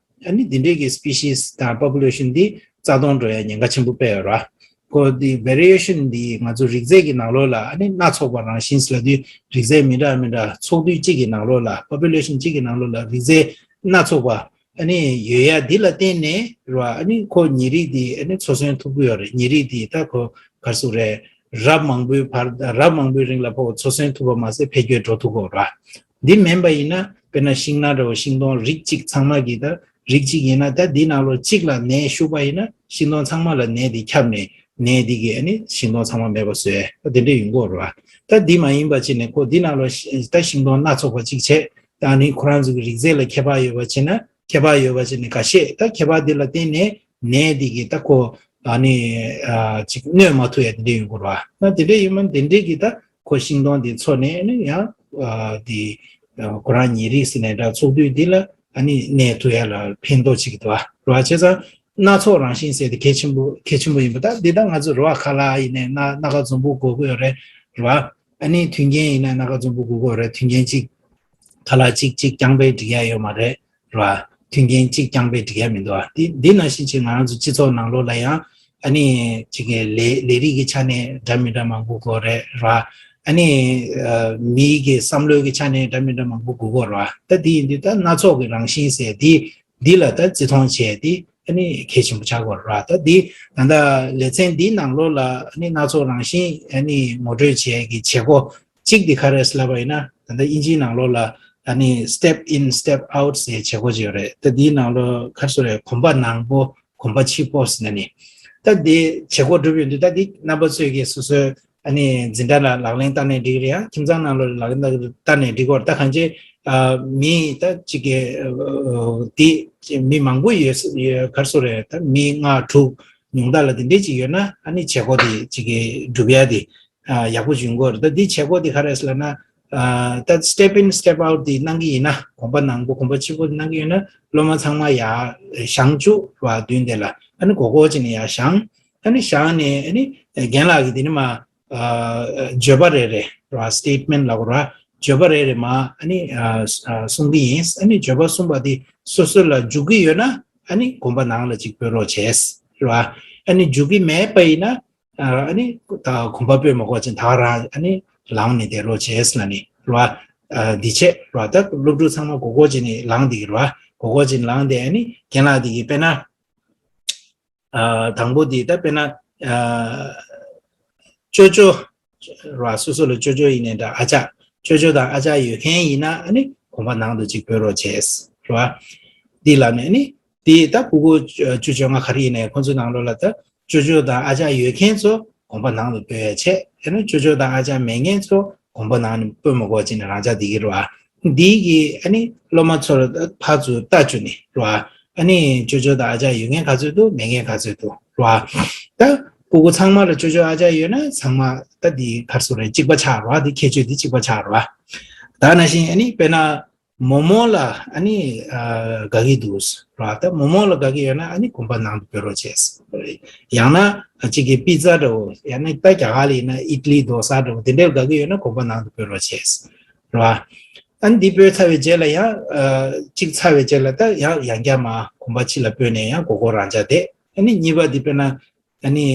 ཨ་ནི་འདི་འདྲའི་གི་species དང་population འདི་རྩ་སྟོང་འགྲོ་ཡ་ཉེན་ཁ་ཆེན་པོ་དཔེ་ཡོད་རེད་བ། ཁོ་འདི་variation འདི་ང་ཚོ་རིགས་རྫས་ཀྱི་ནང་ལོགས་ལ་ཨ་ནི་སྣ་ཚོགས་པ་རང་བཞིན་ཟེར་ལབ་དུས། རིགས་རྫས་མི་འདྲ་མི་འདྲ་ཚོགས་འདུས་གཅིག་གི་ནང་ལོགས་ལ། population གཅིག་གི་ནང་ལོགས་ལ་རིགས་རྫས་སྣ་ཚོགས་པ་ཨ་ནི་ཡོད་ཡ་འདི་ལ་བརྟེན་ནས་རེད་བ། ཨ་ནི་ཁོ་ཉེ་རིགས་འདི་ཨ་ནི་འཚོ་གསོན་ཐུབ་ཀྱི་ཡོད་རེད། ཉེ་རིགས་འདི་ད་ཁོ་ག་རེ་ཟེར་རེད། རབས་མང་པོའི་བར། རབས་མང་པོའི་རིང་ལ་ཕོ་འཚོ་གསོན་ཐུབ་པ་མ་ཟད་འཕེལ་རྒྱས་འགྲོ་ཐུབ་ཀྱི་ཡོད་རེད་བ། འདི་མིན་པ་ཡིན་ན། དཔེར་ན་ཤིང་ནགས་འདྲ་བོ། ཤིང་སྡོང་རིགས་གཅིག་ཚང་མ་གི་ད་རིགས་གཅིག་ཡིན་ན། ད་འདི་ནང་ལོགས་གཅིག་ལ་ནད་ཤོར་བ་ཡིན་ན། ཤིང་སྡོང་ཚང་མ་ལ་ནད་འདི་ཁྱབ་ནས་ནད་འདི་གིས་ཨ་ནི་ཤིང་སྡོང་ཚང་མ་མེད་པ་བཟོས། ད་དེ་འདྲ་ཡོང་གི་ཡོད་རེད་བ། ད་འདི་མ་ཡིན་པ་བྱས་ནས་ཁོ་འདི་ནང་ལོགས་ཤི་ད་ཤིང་སྡོང་སྣ་ཚོགས་པ་གཅིག་བྱས། ད་ཨ་ནི་ཁོ་རང་ཚོ་གི་རིགས་རྫས་ལ་ཁྱད་པར་ཡོད་པ་བྱས་ན། ཁྱད་པར་ཡོད་པ་བྱས་ནས་འགའ་ཤས་ད་ཁྱད་པར་འདི་ལ་བརྟེན་ནས་ནད་འདི་གིས་ད་ཁོ་ཨ་ནི་ཨ་ཅིག་གནོད་མ་ཐུབ་ཡ་དེ་འདྲ་ཡོང་གི་རེད་བ། ད་དེ་འདྲ་ཡིན་མིན་དེ་འདྲ་གི་ད་ཁོ་ཤིང་སྡོང་འདི་འཚོ་ནས་ཨ་ནི་ཡང་ཨ་འདི་ཨ་ཁོ་རང་ཉེ་རིགས་ཟེར་ནའི་འདྲ། ཚོགས་འདུས་འདི་ལ་ཨ་ནི་གནས་ཐུབ་ཡ་ལ་ཕན་ཐོགས་ཅིག་འདུག་བ། རེད་བ། བྱས་ཙང་སྣ་ཚོགས་རང་བཞིན་ཟེར་དེ་གལ་ཆེན་པོ་གལ་ཆེན་པོ་ཡིན་པ། ད་འདི་ད་ང་ཚོ་རེད་བ། ཁ་ལག་ཡིན་ནའི་སྣ་སྣ་ཁ་འཛོམས་པོ་དགོས་ཀྱི་ཡོད་རེད། རེད་བ། ཨ་ནི་མཐུན་རྐྱེན་ཡིན་ན་སྣ་ཁ་འཛོམས་པོ་དགོས་ཀྱི་ཡོད་རེད། མཐུན་རྐྱེན་གཅིག་ཁ་ལག་གཅིག་གཅིག་རྐྱང་པས་འགྲིག་ཡ་ཡོད་མ་རེད། རེད་བ། མཐུན་རྐྱེན་གཅིག་རྐྱང་པས་འགྲིག་ཡ་མི་འདུག་བ། འདི་འདི་ནང་བཞིན་ཅིག་ང་རང་ཚོ་སྤྱི་ཚོགས་ནང་ལོགས་ལ་ཡང་ཨ་ནི་ཅིག་གི་ལས་ལས་རིགས་ཀྱི་ཆ་ནས་འདྲ་མི་འདྲ་མང་པོ་དགོས་རེད། རེད་བ། ཨ་ནི་ཨ་མིའི་གི་བསམ་བློའི་གི་ཆ་ནས་འདྲ་མི་འདྲ་མང་པོ་དགོས་ཀྱི་ཡོད་རེད་བ། ད་འདི་ཡིན་དུས་ད་སྣ་ཚོགས་ཀྱི་རང་བཞིན་ཟེར་འདི་འདི་ལ་ད་བརྩི་མཐོང་བྱས་ཏེ་ཨ་ནི་གལ་ཆེན་པོ་ཆགས་ཀྱི་ཡོད་རེད་བ། ད་འདི་ད་ལྟ་ལེ་ཚན་འདིའི་ནང་ལོགས་ལ་ཨ་ནི་སྣ་ཚོགས་རང་བཞིན་ཨ་ནི་ངོ་སྤྲོད་བྱེད་ཀྱི་བྱེད་སྒོ་གཅིག་འདི་ག་རེ་ལབ་པ་ཡིན་ན། ད་ལྟ་དབྱིན་ཇིའི་ནང་ལོགས་ལ་ཨ་ནི་step in step out ཟེར་བྱེད་སྒོ་ཅིག་ཡོད་རེད། ད་འདིའི་ནང་ལོགས་ག་རེ་ཟེར་རེད། གོམ་པ་ནང་པོ་གོམ་པ་ཕྱི་པོ་ཟེར་ན་ནི། ད་འདི་བྱེད་སྒོ་བསྒྲུབས་ཡོང་དུས་ད་འདི་རྣམ་པ་ཚོས་ཀྱིས་སོ་སོའི་ཨ་ནི་འཛིན་གྲྭ་ལ་ལག་ལེན་བསྟར་ནས་འགྲིག་རེད། ཡང་ཁྱིམ་ཚང་ནང་ལོགས་ལ་ལག་ལེན་བསྟར་ནས་འགྲིག་གི་ཡོད་རེད། ད་གང་ཅི་ཨ་མི་ད་ཅིག་གི་ཨ་འདི་མི་མང་པོ་ཡོད་ཡོད་ག་རེ་ཟེར་རེད། ད་མི་ལྔ་དྲུག་ཉུང་མཐའ་ལ་འདི་འདྲས་ཅིག་ཡོད་ན་ཨ་ནི་བྱེད་སྒོ་འདི་ཅིག་གི་སྒྲུབ་ཡ་འདི་ཨ་ཡག་པོ་ཅིག་ཡོང་གི་ཡོད་རེད། ད་འདི་བྱེད་སྒོ་འདི་ག་རེ་ཟེར་ལབ་ན། ཨ་ད་step in step out འདི་གནང་གི་ཡིན་ན། གོམ་པ་ནང་པོ་གོམ་པ་ཕྱི་པོ་འདི་གནང་གི་ཡོད་ན། སློབ་མ་ཚང་མ་ཡར་བཞེངས་བཅུག་ར། མདུན་དེ་ལ་ཨ་ནི་གོ་གོ་བྱས་ནས་ཡར་བཞེངས། ཨ་ནི་བཞེངས་ནས་ཨ་ནི་རྒན་ལགས་ཀྱིས་འདི་ནི་མ་ཨ་བརྗོད་པ་རེ་རེ་ར། statement ལབ་དགོས་ར། བརྗོད་པ་རེ་རེ་མ་ཨ་ནི་ཨ་གསུང་གི་ཡིན། ཨ་ནི་བརྗོད་པ་གསུངས་པ་འདི་སོ་སོ་ལ་འཇུག་གི་ཡོད་ན་ཨ་ནི་གོམ་པ་ནང་ལ་ཅིག་སྤོས་རོགས་བྱས་ར། ཨ་ནི་འཇུག་གི་མེད་པ་ཡིན་ན། ཨ་ནི་ད་གོམ་པ་སྤོས་མ་དགོས་ཅིང་ད་ག་རང་ཨ་ནི་ལངས་ནས་བསྡད་རོགས་བྱས་ལབ་ནི་ར། ཨ་འདི་བྱས་ར། ད་སློབ་ཕྲུག་ཚང་མ་གོ་གོ་བྱས་ནས་ལངས་བསྡད་ཀྱི་ར། གོ་གོ་བྱས་ནས་ལངས་བསྡད། ཨ་ནི་རྒན་ལགས་འདི་གིས་དཔེར་ན་ཨ་དང་པོ་འདི་ད་དཔེར་ན་ཨ་ཅོ་ཅོ་ར། སོ་སོ་ལ་ཅོ་ཅོ་ཡིན་ནའི་འདྲ། ཨ་ཅག་ཅོ་ཅོ་དང་ཨ་ཅག་ཡོད་མཁན་ཡིན་ན་ཨ་ནི་གོམ་པ་ནང་དུ་ཅིག་སྤོས་རོགས་བྱས་ར། འདི་ལབ་ནས་ཨ་ནི་འདི་ད་ཕྲུ་གུ་བཅུ་བཅོ་ལྔ་ག་རེ་ཡིན་ནའི་ཁོང་ཚོའི་ནང་ལོགས་ལ་ད་ཅོ་ཅོ་དང་ཨ་ཅག་ཡོད་མཁན་ཚོ་གོམ་པ་ནང་དུ་སྤོས་ཡ་བྱས། ཨ་ནི་ཅོ་ཅོ་དང་ཨ་ཅག་མེད་མཁན་ཚོ་ དགོན་པ་ནང་ནས་སྤོ་མི་དགོས་ཅེས་ནས་རང་འཇགས་བསྡད་ཀྱི་རེད་བ། འདི་གི་ཨ་ནི་སློབ་མ་ཚོར་ཕར་ཚུར་ལྟ་བཅུག་ནས་རེད་བ། ཨ་ནི་ཅོ་ཅོ་དང་ཨ་ཅག་ཡོད་མཁན་ག་ཚོད་འདུག་མེད་མཁན་ག་ཚོད་འདུག་རེད་བ། ད་སྤུ་གུ་ཚང་མ་ལ་ཅོ་ཅོ་ཨ་ཅག་ཡོད་ན་ཚང་མ་ད་འདི་ག་རེ་ཟེར་རེད། གཅིག་པ་ཆགས་རེད་བ། འདི་ཁྱད་ཆོས་འདི་གཅིག་པ་ཆགས་རེད་བ། ད་ནང་བཞིན་ཨ་ནི་དཔེར་ན། མོ་མོ་ལ་ཨ་ནི་ཨ་དགའ་གི་འདུག་ར། ད་མོ་མོ་ལ་དགའ་གི་ཡོད་ན་ཨ་ནི་དགོན་པ་ནང་དུ་སྤོ་རོགས་བྱས། ཡང་ན་གཅིག་གི་པི་ཛ་འདྲ་བོ། ཡང་ན་ད་རྒྱ་གར་ལ་ཡིན་ན་ཨི་ཏི་ལི་རྡོ་ས་འདྲ་བོ་དེ་འདྲའི་དགའ་གི་ཡོད་ན་དགོན་པ་ནང་དུ་སྤོ་རོགས་བྱས། ར། ཨ་ནི་འདི་སྤོས་ཚར་བའི་རྗེས་ལ་ཡང་ཨ་གཅིག་ཚར་བའི་རྗེས་ལ་ད་ཡང་ཡང་བསྐྱར་མར་དགོན་པ་ཕྱི་ལ་སྤོས་ནས་ཡང་མགོ་སྐོར་རང་འཇགས་བསྡད། ཨ་ནི་གཉིས་པ་འདི་དཔེར་ན་ཨ་ནི་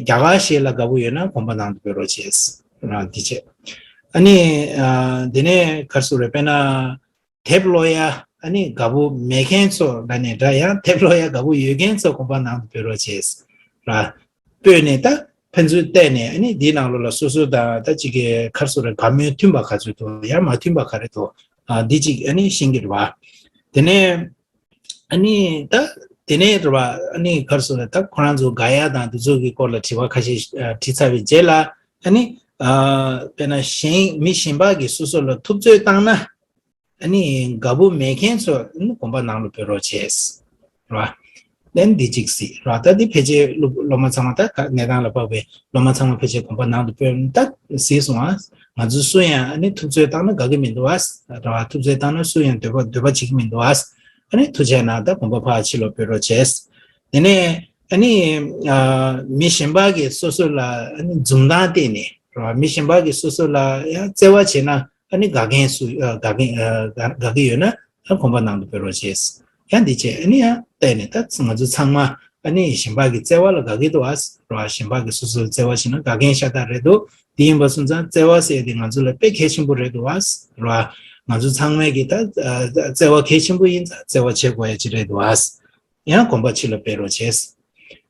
རྒྱ་གར་ཞིག་ལ་དགའ་པོ་ཡོད་ན་དགོན་པ་ནང་དུ་སྤོ་རོགས་བྱས། ར། འདི་བྱས། ཨ་ནི་ཨ་དེ་ནས་ག་རེ་ཟེར་རེད། དཔེར་ན། དེབ་ཀློག་ཡ་ཨ་ནི་དགའ་པོ་མེད་མཁན་ཚོ་ལ་ནས་འདྲ། ཡང་དེབ་ཀློག་ཡ་དགའ་པོ་ཡོད་མཁན་ཚོ་དགོན་པ་ནང་དུ་སྤོ་རོགས་བྱས། ར། སྤོས་ནས་ད་ཕན་ཚུན་བལྟས་ནས་ཨ་ནི་འདིའི་ནང་ལོགས་ལ་སོ་སོ་དང་ད་ཅིག་གི་ག་རེ་ཟེར་རེད། དགའ་མོས་མཐུན་པ་ག་ཚོད་འདུག་ཡང་མ་མཐུན་པ་ག་རེ་འདུག་ཨ་འདི་ཅིག་ཨ་ནི་ཤེས་ཀྱི་རེད་བ། དེ་ནས་ཨ་ནི་ད་དེ་ནས་རེད་བ། ཨ་ནི་ག་རེ་ཟེར་རེད། ད་ཁོ་རང་ཚོ་དགའ་ཡ་དང་དེ་ཚོ་གི་སྐོར་ལ་དྲི་བ་ཁ་ཤས་ཨ་དྲིས་ཚར་བའི་རྗེས་ལ་ཨ་ནི་ཨ་དཔེར་ན་གཞན་མི་གཞན་པ་གིས་སོ་སོ་ལ་ཐུབ་ཚོད་བཏང་ན། ཨ་ནི་དགའ་པོ་མེད་མཁན་ཚོ་ཨ་ནི་དགོན་པ་ནང་ལ་སྤོ་རོགས་བྱས། རེད་བ། ལན་འདི་གཅིག་སྲིད་རེད་བ། ད་འདི་ཕལ་ཆེར་སློབ་སློབ་མ་ཚང་མ་ད་ག་གནས་སྟངས་ལ་དཔག་པའི་སློབ་མ་ཚང་མ་ཕལ་ཆེར་དགོན་པ་ནང་དུ་སྤོས་ད་སྲིད་སོང་ཨ། ང་ཚོ་སུ་ཡང་ཨ་ནི་ཐུབ་ཚོད་བཏང་ན་དགའ་གི་མི་འདུག་ཨ། རེད་བ། ཐུབ་ཚོད་བཏང་ན་སུ་ཡང་འདོད་པ་འདོད་པ་བྱེད་ཀྱི་མི་འདུག་ཨ། ཨ་ནི་ཐུགས་རྗེ་གནང་ད་དགོན་པ་ཕར་ཕྱི་ལོགས་སྤོ་རོགས་བྱས། དེ་ནས་ཨ་ནི་ཨ་མི་གཞན་པ་གིས་སོ་སོ་ལ་ཨ་ནི་འཛུམ་མདངས་བསྟན་ནས་རེད་བ། མི་གཞན་པ་གིས་སོ་སོ་ལ་ཡང་བརྩེ་བ་བྱས་ན། ཨ་ནི་དགའ་མཁན་སུ་ཨ་དགའ་མཁན་ཨ་དགའ་དགའ་གི་ཡོད་ན་ཨ་དགོན་པ་ནང་དུ་སྤོ་རོགས་བྱས། ཡང་འདི་བྱས་ཨ་ནི་ཡང་བལྟས་ནས་ད་ང་ཚོ་ཚང་མ་ཨ་ནི་གཞན་པ་གི་བརྩེ་བ་ལ་དགའ་གི་འདུག་ཨ། རེད་བ། གཞན་པ་གིས་སོ་སོ་ལ་བརྩེ་བ་བྱས་ན་དགའ་མཁན་ཤ་སྟག་རེད་འདུག་དེ་ཡིན་པ་སོང་ཙང་བརྩེ་བ་ཟེར་དེ་ང་ཚོ་ལ་དཔེ་གལ་ཆེན་པོ་རེད་འདུག་ཨ། རེད་བ། ང་ཚོ་ཚང་མས་གི་ད་ཨ་བརྩེ་བ་གལ་ཆེན་པོ་ཡིན་ཙང་བརྩེ་བ་བྱེད་དགོས་ཡ་ཅིག་རེད་འདུག་ཨ། ཡང་དགོན་པ་ཕྱི་ལ་སྤོ་རོགས་བྱས།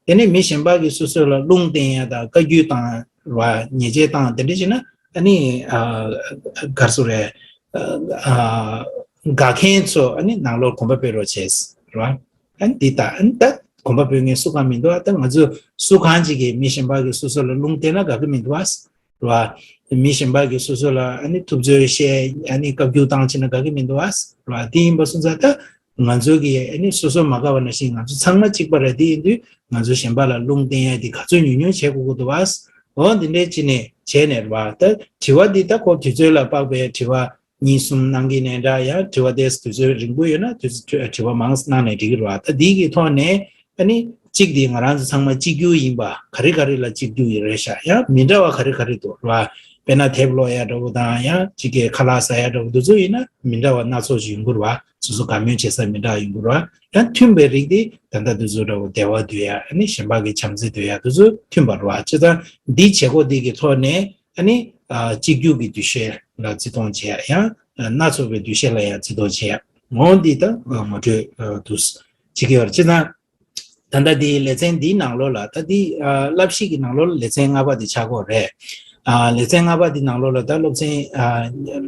དེ་ནས་མི་གཞན་པ་གིས་སོ་སོ་ལ་རླུང་བསྟན་ཡ་དང་བཀའ་བཀྱོན་བཏང་བ་ཉེས་ཆད་བཏང་དེ་འདྲ་བྱས་ན་ཨ་ནི་ཨ་ག་རེ་ཟེར་རེད། ཨ་དགའ་མཁན་ཚོ་ཨ་ནི་ནང་ལོགས་དགོན་པ་སྤོ་རོགས་བྱས་རེད་བ། ཨ་ནི་འདི་ལྟ་ཨ་ནི་ད་དགོན་པ་སྤོ་མཁན་སུ་གང་མི་འདུག་ཨ། ད་ང་ཚོ་སུ་གང་ཅིག་གིས་མི་གཞན་པ་གིས་སོ་སོ་ལ་རླུང་བསྟན་ན་དགའ་གི་མི་འདུག་ཨ། རེད་བ། མི་གཞན་པ་གིས་སོ་སོ་ལ་ཨ་ནི་ཐུབ་ཚོད་བཤད་ཨ་ནི་བཀའ་བཀྱོན་བཏང་བྱས་ན་དགའ་གི་མི་འདུག་ཨ། རེད་བ། དེ་ཡིན་པ་སོང་ཙང་ད་ང་ཚོ་གིས་ཨ་ནི་སོ་སོ་མ་དགའ་བ་ནང་བཞིན་ང་ཚོ་ཚང་མ་གཅིག་པ་རེད། དེ་ཡིན་དུས་ང་ཚོ་གཞན་པ་ལ་རླུང་བསྟན་ཡ་དེ་ག་ཚོད་ཉུང་ཉུང་བྱེད་དགོས་ཀྱི་འདུག་ཨ། འོ་འདི་འདྲའི་ཅི་ནས་བྱས་ནས་རེད་བ། ད་དྲི་བ་འདི་ད་ཁོ་དུས་ཚོད་ལ་དཔག་པའི་དྲི་བ་གཉིས་གསུམ་གནང་གི་ནས་འདྲ། ཡང་དྲི་བ་དེ་དུས་ཚོད་རིང་པོ་ཡོད་ན་དུས་ཚོད་དྲི་བ་མང་གནང་ནས་འགྲིག་གི་རེད་བ། ད་འདི་གི་ཐོག་ནས་ཨ་ནི་གཅིག་དེ་ང་རང་ཚོ་ཚང་མ་གཅིག་གྱུར་ཡིན་པ། ག་རེ་ག་རེ་ལ་གཅིག་གྱུར་ཡིན་རེད་ཤག་ཡང་མི་འདྲ་བ་ག་རེ་ག་རེ་འདུག་རེད་བ། དཔེར་ན་དེབ་ཀློག་ཡ་འདྲ་བོ་དང་ཡང་གཅིག་གི་ཁ་ལག་ཟ་ཡ་འདྲ་བོ་འདི་ཚོ་ཡིན་ན་མི་འདྲ་བ་སྣ་ཚོགས་ཤིག་ཡོང་གི་རེད་བ། སོ་སོ་དགའ་མོས་བྱེད་ས་མི་འདྲ་བ་ཡོང་གི་རེད་བ། ཡང་མཐུན་པའི་རིགས་དེ་ད་ལྟ་འདི་ཚོ་འདྲ་བོ་བདེ་བ་འདོད་ཡ་ཨ་ནི་གཞན་པ་གི་བྱམས་བརྩེ་འདོད་ཡ་འདི་ཚོ་མཐུན་པ་རེད་བ། བྱས་ཙང་འདིའི་བྱེད་སྒོ་འདི་གི་ཐོག་ནས་ཨ་ནི་ཨ་གཅིག་གྱུར་གྱི་འདུ་ཤེས་ལ་བརྩི་མཐོང་བྱེད་ཡ། ཡང་སྣ་ཚོགས་པའི་འདུ་ཤེས་ལ་ཡང་བརྩི་མཐོང་བྱེད་ཡ། འོ་འདི་ད་ངོ་སྤྲོད་འདུག་བྱེད་ཀྱི་ཡོད་རེད། བྱས་ཙང་ད་ལྟ་འདི་ལེ་ཚན་འདིའི་ནང་ལོགས་ལ་ད་འདི་ཨ་བསླབ་གཞི་གི་ནང་ལོགས་ལ་ལེ་ཚན་ལྔ་པ་འདི་ཆགས་ཀྱི་ཡོད་རེད། ཨ་ལེ་ཚན་ལྔ་པ་འདི་ནང་ལོགས་ལ་ད་སློབ་ཚན་ཨ་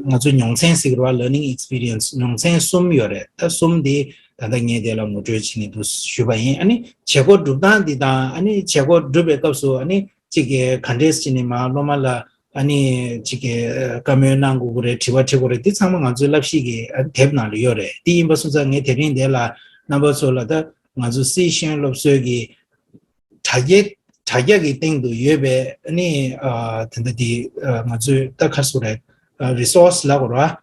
ང་ཚོ་མྱོང་ཚན་ཟེར་གྱི་རེད་བ། learning experience མྱོང་ཚན་གསུམ་ཡོད་རེད། ད་གསུམ་འདི་ད་ལྟ་ངས་དེ་ལ་ངོ་སྤྲོད་བྱེད་ནས་འདུག་ཞུས་པ་ཡིན། ཨ་ནི་བྱེད་སྒོ་སྒྲུབ་སྟངས་འདི་དང་ཨ་ནི་བྱེད་སྒོ་སྒྲུབ་པའི་སྐབས་སུ་ཨ་ནི་གཅིག་གི་ག་འདྲས་བྱས་ནས་མར་སློབ་མ་ལ་ཨ་ནི་གཅིག་གི་བཀའ་མོལ་གནང་དགོས་ཀྱི་རེད། དྲི་བ་དྲི་དགོས་རེད། འདི་ཚང་མ་ང་ཚོའི་བསླབ་གཞི་གི་ཨ་དེབ་ནང་ལ་ཡོད་རེད། འདི་ཡིན་པ་སོང་ཙང་ངས་དེ་རིང་འདི་ལ་རྣམ་པ་ཚོ་ལ་ད་ང་ཚོ་སི་ཤེས་ཡོན་སློབ་གསོའི་གི་དྲ་རྒྱའི་དྲ་རྒྱ་གི་སྟེང་དུ་ཡོད་པའི་ཨ་ནི་ཨ་ད་ལྟ་འདི་ཨ་ང་ཚོའི་ད་ག་རེ་ཟེར་དགོས་རེད། ཨ་resource་ལབ་དགོས་རེད་བ།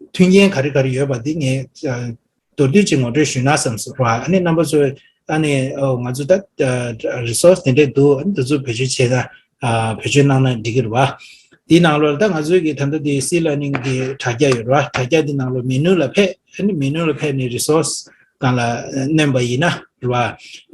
མཐུན་རྐྱེན་ག་རེ་ག་རེ་ཡོད་པ་འདི་ངས་ཨ་མདོར་བསྡུས་ཅིག་ངོ་སྤྲོད་ཞུས་ན་བསམ་སོང་ར། ཨ་ནི་རྣམ་པ་ཚོས་ཨ་ནི་ཨོ་ང་ཚོ་ད་ཨ་resource་དེ་འདྲས་འདུག་ཨ་ནི་དེ་ཚོ་བེད་སྤྱོད་བྱས་ན་ཨ་བེད་སྤྱོད་གནང་ན་འགྲིག་གི་རེད་བ། འདིའི་ནང་ལོགས་ལ་ད་ང་ཚོའི་གི་ད་ལྟ་འདི་C learning་གི་དྲ་རྒྱ་ཡོད་རེད་བ། དྲ་རྒྱ་འདི་ནང་ལོགས་menu་ལ་ཕེབས། ཨ་ནི་menu་ལ་ཕེབས་ནས་resource་སྒང་ལ་མནན་པ་ཡིན་ན་རེད་བ།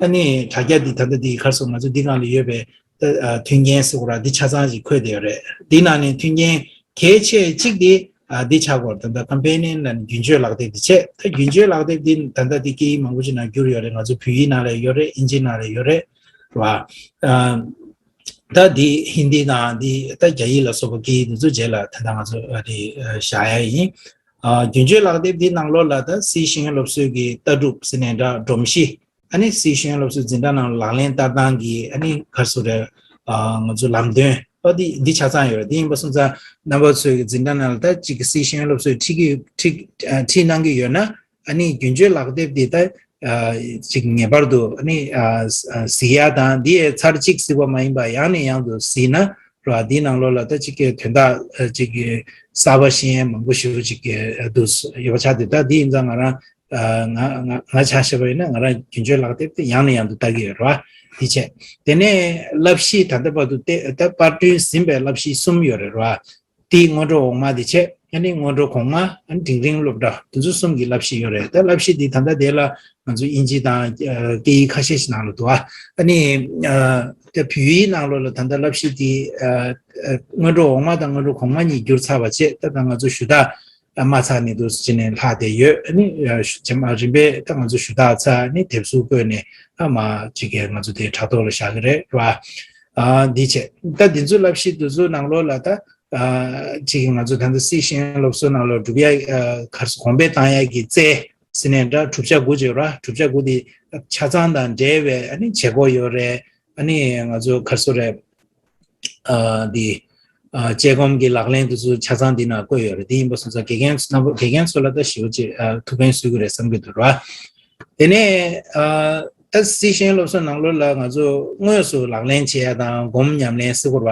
ཨ་ནི་དྲ་རྒྱ་འདི་ད་ལྟ་འདི་ག་རེ་ཟེར་ང་ཚོ་འདི་སྒང་ལ་ཡོད་པའི་ད་ཨ་མཐུན་རྐྱེན་ཟེར་དགོས་རེད་བ། འདི་ཆ་ཚང་ཞིག་འཁོད་བསྡད་ཡོད་རེད། འདི་ནང་ནས་མཐུན་རྐྱེན་གལ་ཆེ་གཅིག་དེ་ཨ་འདི་ཆགས་ཀྱི་ཡོད་རེད། ད་ལྟ་companion་ལ་རྒྱུན་སྤྱོད་ལག་དེབ་འདི་བྱས། ད་རྒྱུན་སྤྱོད་ལག་དེབ་འདི་ད་ལྟ་འདི་སྐད་ཡིག་མང་པོ་ཅིག་ནང་བསྒྱུར་ཡོད་རེད། ང་ཚོ་བོད་ཡིག་ནང་ལ་ཡོད་རེད། ཨིན་ཇི་ནང་ལ་ཡོད་རེད། རེད་བ། ཨ་ད་འདི་ཧིན་དི་དང་འདི་ད་རྒྱ་ཡིག་ལ་སོགས་པ་སྐད་ཡིག་འདི་ཚོ་རྗེས་ལ་ད་ལྟ་ང་ཚོ་ཨ་འདི་ཨ་བཞག་ཡ་ཡིན། ཨ་རྒྱུན་སྤྱོད་ལག་དེབ་འདི་ནང་ལོགས་ལ་ད་སི་ཤེས་ཡོན་སློབ་གསོའི་གི་ལྟ་གྲུབ་ཟེར་ནས་འདྲ་སྒྲོམ་གཞི། ཨ་ནི་སི་ཤེས་ཡོན་སློབ་གསོའི་འཛིན་གྲྭ་ནང་ལག་ལེན་བསྟར་སྟངས་ཀྱི་ཨ་ནི་ག་རེ་ཟེར་རེད། ཨ་ང་ཚོ་ལམ་སྟོན་ ཨ་འདི་འདི་ཆ་ཚང་ཡོད་རེད། འདི་ཡིན་པ་སོང་ཙང་རྣམ་པ་ཚོའི་གི་འཛིན་གྲྭ་ནང་ལ་ད་ཅིག་སི་ཤེས་ཡོན་སློབ་གསོའི་ཁྲིད་ཀྱི་ཁྲིད་ཨ་ཁྲིད་གནང་གི་ཡོད་ན། ཨ་ནི་རྒྱུན་སྤྱོད་ལག་དེབ་འདི་ད་ཨ་ཅིག་ངེས་པར་དུ་ཨ་ནི་ཨ་གཟིགས་ཡ་དང་། འདི་ཡི་ཚར་གཅིག་གཟིགས་པ་མ་ཡིན་པ་ཡང་ནས་ཡང་དུ་གཟིགས་ན་ར། འདིའི་ནང་ལོགས་ལ་ད་ཅིག་གི་དོན་དག་ཨ་ཅིག་གི་གསར་པ་ཤེས་ཡ་མང་པོ་ཞེ་པོ་ཅིག་གི་འདུག་ཡོད་པ་ཆགས་འདུག་ད་འདི་ཡིན་ཙང་ང་རང་ཨ་ང་ང་ང་ཆ་བཞག་པ་ཡིན་ན་ང་རང་རྒྱུན་སྤྱོད་ལག་དེབ་དེ་ཡང་ནས་ཡང་དུ་ལྟ་གི་ཡོད་ར། འདི་བྱས། དེ་ནས་བསླབ་གཞི་ད་ལྟ་བར་དུ་ཏེ་ད་པར་སྐྲུན་ཟིན་པའི་བསླབ་གཞི་གསུམ་ཡོད་རེད་ར། དེའི་སྔོན་འགྲོ་འོག་མ་དེ་བྱས། ཨ་ནི་སྔོན་འགྲོ་གོང་མ། ཨ་ནི་འབྲིང་རིམ་སློབ་གྲྭ། དེ་ཚོ་གསུམ་གྱི་བསླབ་གཞི་ཡོད་རེད། ད་བསླབ་གཞི་འདི་ད་ལྟ་དེ་ལ་ང་ཚོ་དབྱིན་ཇི་དང་ཨ་སྐད་ཡིག་ཁ་ཤས་ཤིག་ནང་ལ་འདུག་ཨ་ནི་ཨ་ད་བོད་ཡིག་ནང་ལོགས་ལ་ད་ལྟ་བསླབ་གཞི་འདི་ཨ་ཨ་སྔོན་འགྲོ་འོག་མ་དང་སྔོན་འགྲོ་གོང་མ་གཉིས་བསྒྱུར་ཚར་བ་བྱས། ད་ད་ང་ཚོ་ཞུ་དག་ཨ་མ་ཚར་ནས་འདུག་ཟེར་ནས་ལྷག་བསྡད་ཡོད། ཨ་ནི་ཨ་ཞུ་རྗེས་མ་རིམ་པས་ད་ང་ཚོ་ཞུ་དག་ཚར་ནས་དེབ་གཟུགས་བཀོད་ནས་ཨ་མ་ཅིག་གིས་ང་ཚོ་དེ་དྲ་ཐོག་ལ་བཞག་གི་རེད་ར། ཨ་འདི་བྱས། ད་འདི་ཚོའི་བསླབ་གཞི་འདི་ཚོའི་ནང་ལོགས་ལ་ད། ཨ་གཅིག་གི་ང་ཚོ་ད་ལྟ་སི་ཤེས་ཡོན་སློབ་གསོའི་ནང་ལ་སྒྲུབ་ཡ། ཨ་ག་རེ་ཟེར། གོང་འཕེལ་བཏང་ཡ་གི་རྩལ་ཟེར་ནས་འདྲ། གྲུབ་ཆ་དགུ་བརྗོད་ར། གྲུབ་ཆ་དགུ་དེ་ཆ་ཚང་དང་འབྲེལ་བའི་ཨ་ནི་བྱེད་སྒོ་ཡོད་རེད། ཨ་ནི་ང་ཚོ་ག་རེ་ཟེར་རེད། ཨ་འདི་ཨ་དཔྱད་སྒོམ་གྱི་ལག་ལེན་དེ་ཚོ་ཆ་ཚང་འདི་ནང་བཀོད་ཡོད་རེད། དེ་ཡིན་པ་སོང་ཙང་དགེ་རྒན་རྣམ་པ་དགེ་རྒན་ཚོ་ལ་ད་ཞེ་པོ་ཅིག་ཨ་ཐུགས་ཕན་གསོས་ཀྱི་རེད་བསམ་གྱི་འདུག་ར། དེ་ནས་ཨ་ད་སི་ཤེས་ཡོན་སློབ་གསོ་ནང་ལོགས་ལ་ང་ཚོ་དངོས་སུ་ལག་ལེན་བྱེད་ཡ་དང་སྒོམ་ཉམས་ལེན་ཟེར་དགོས་ར།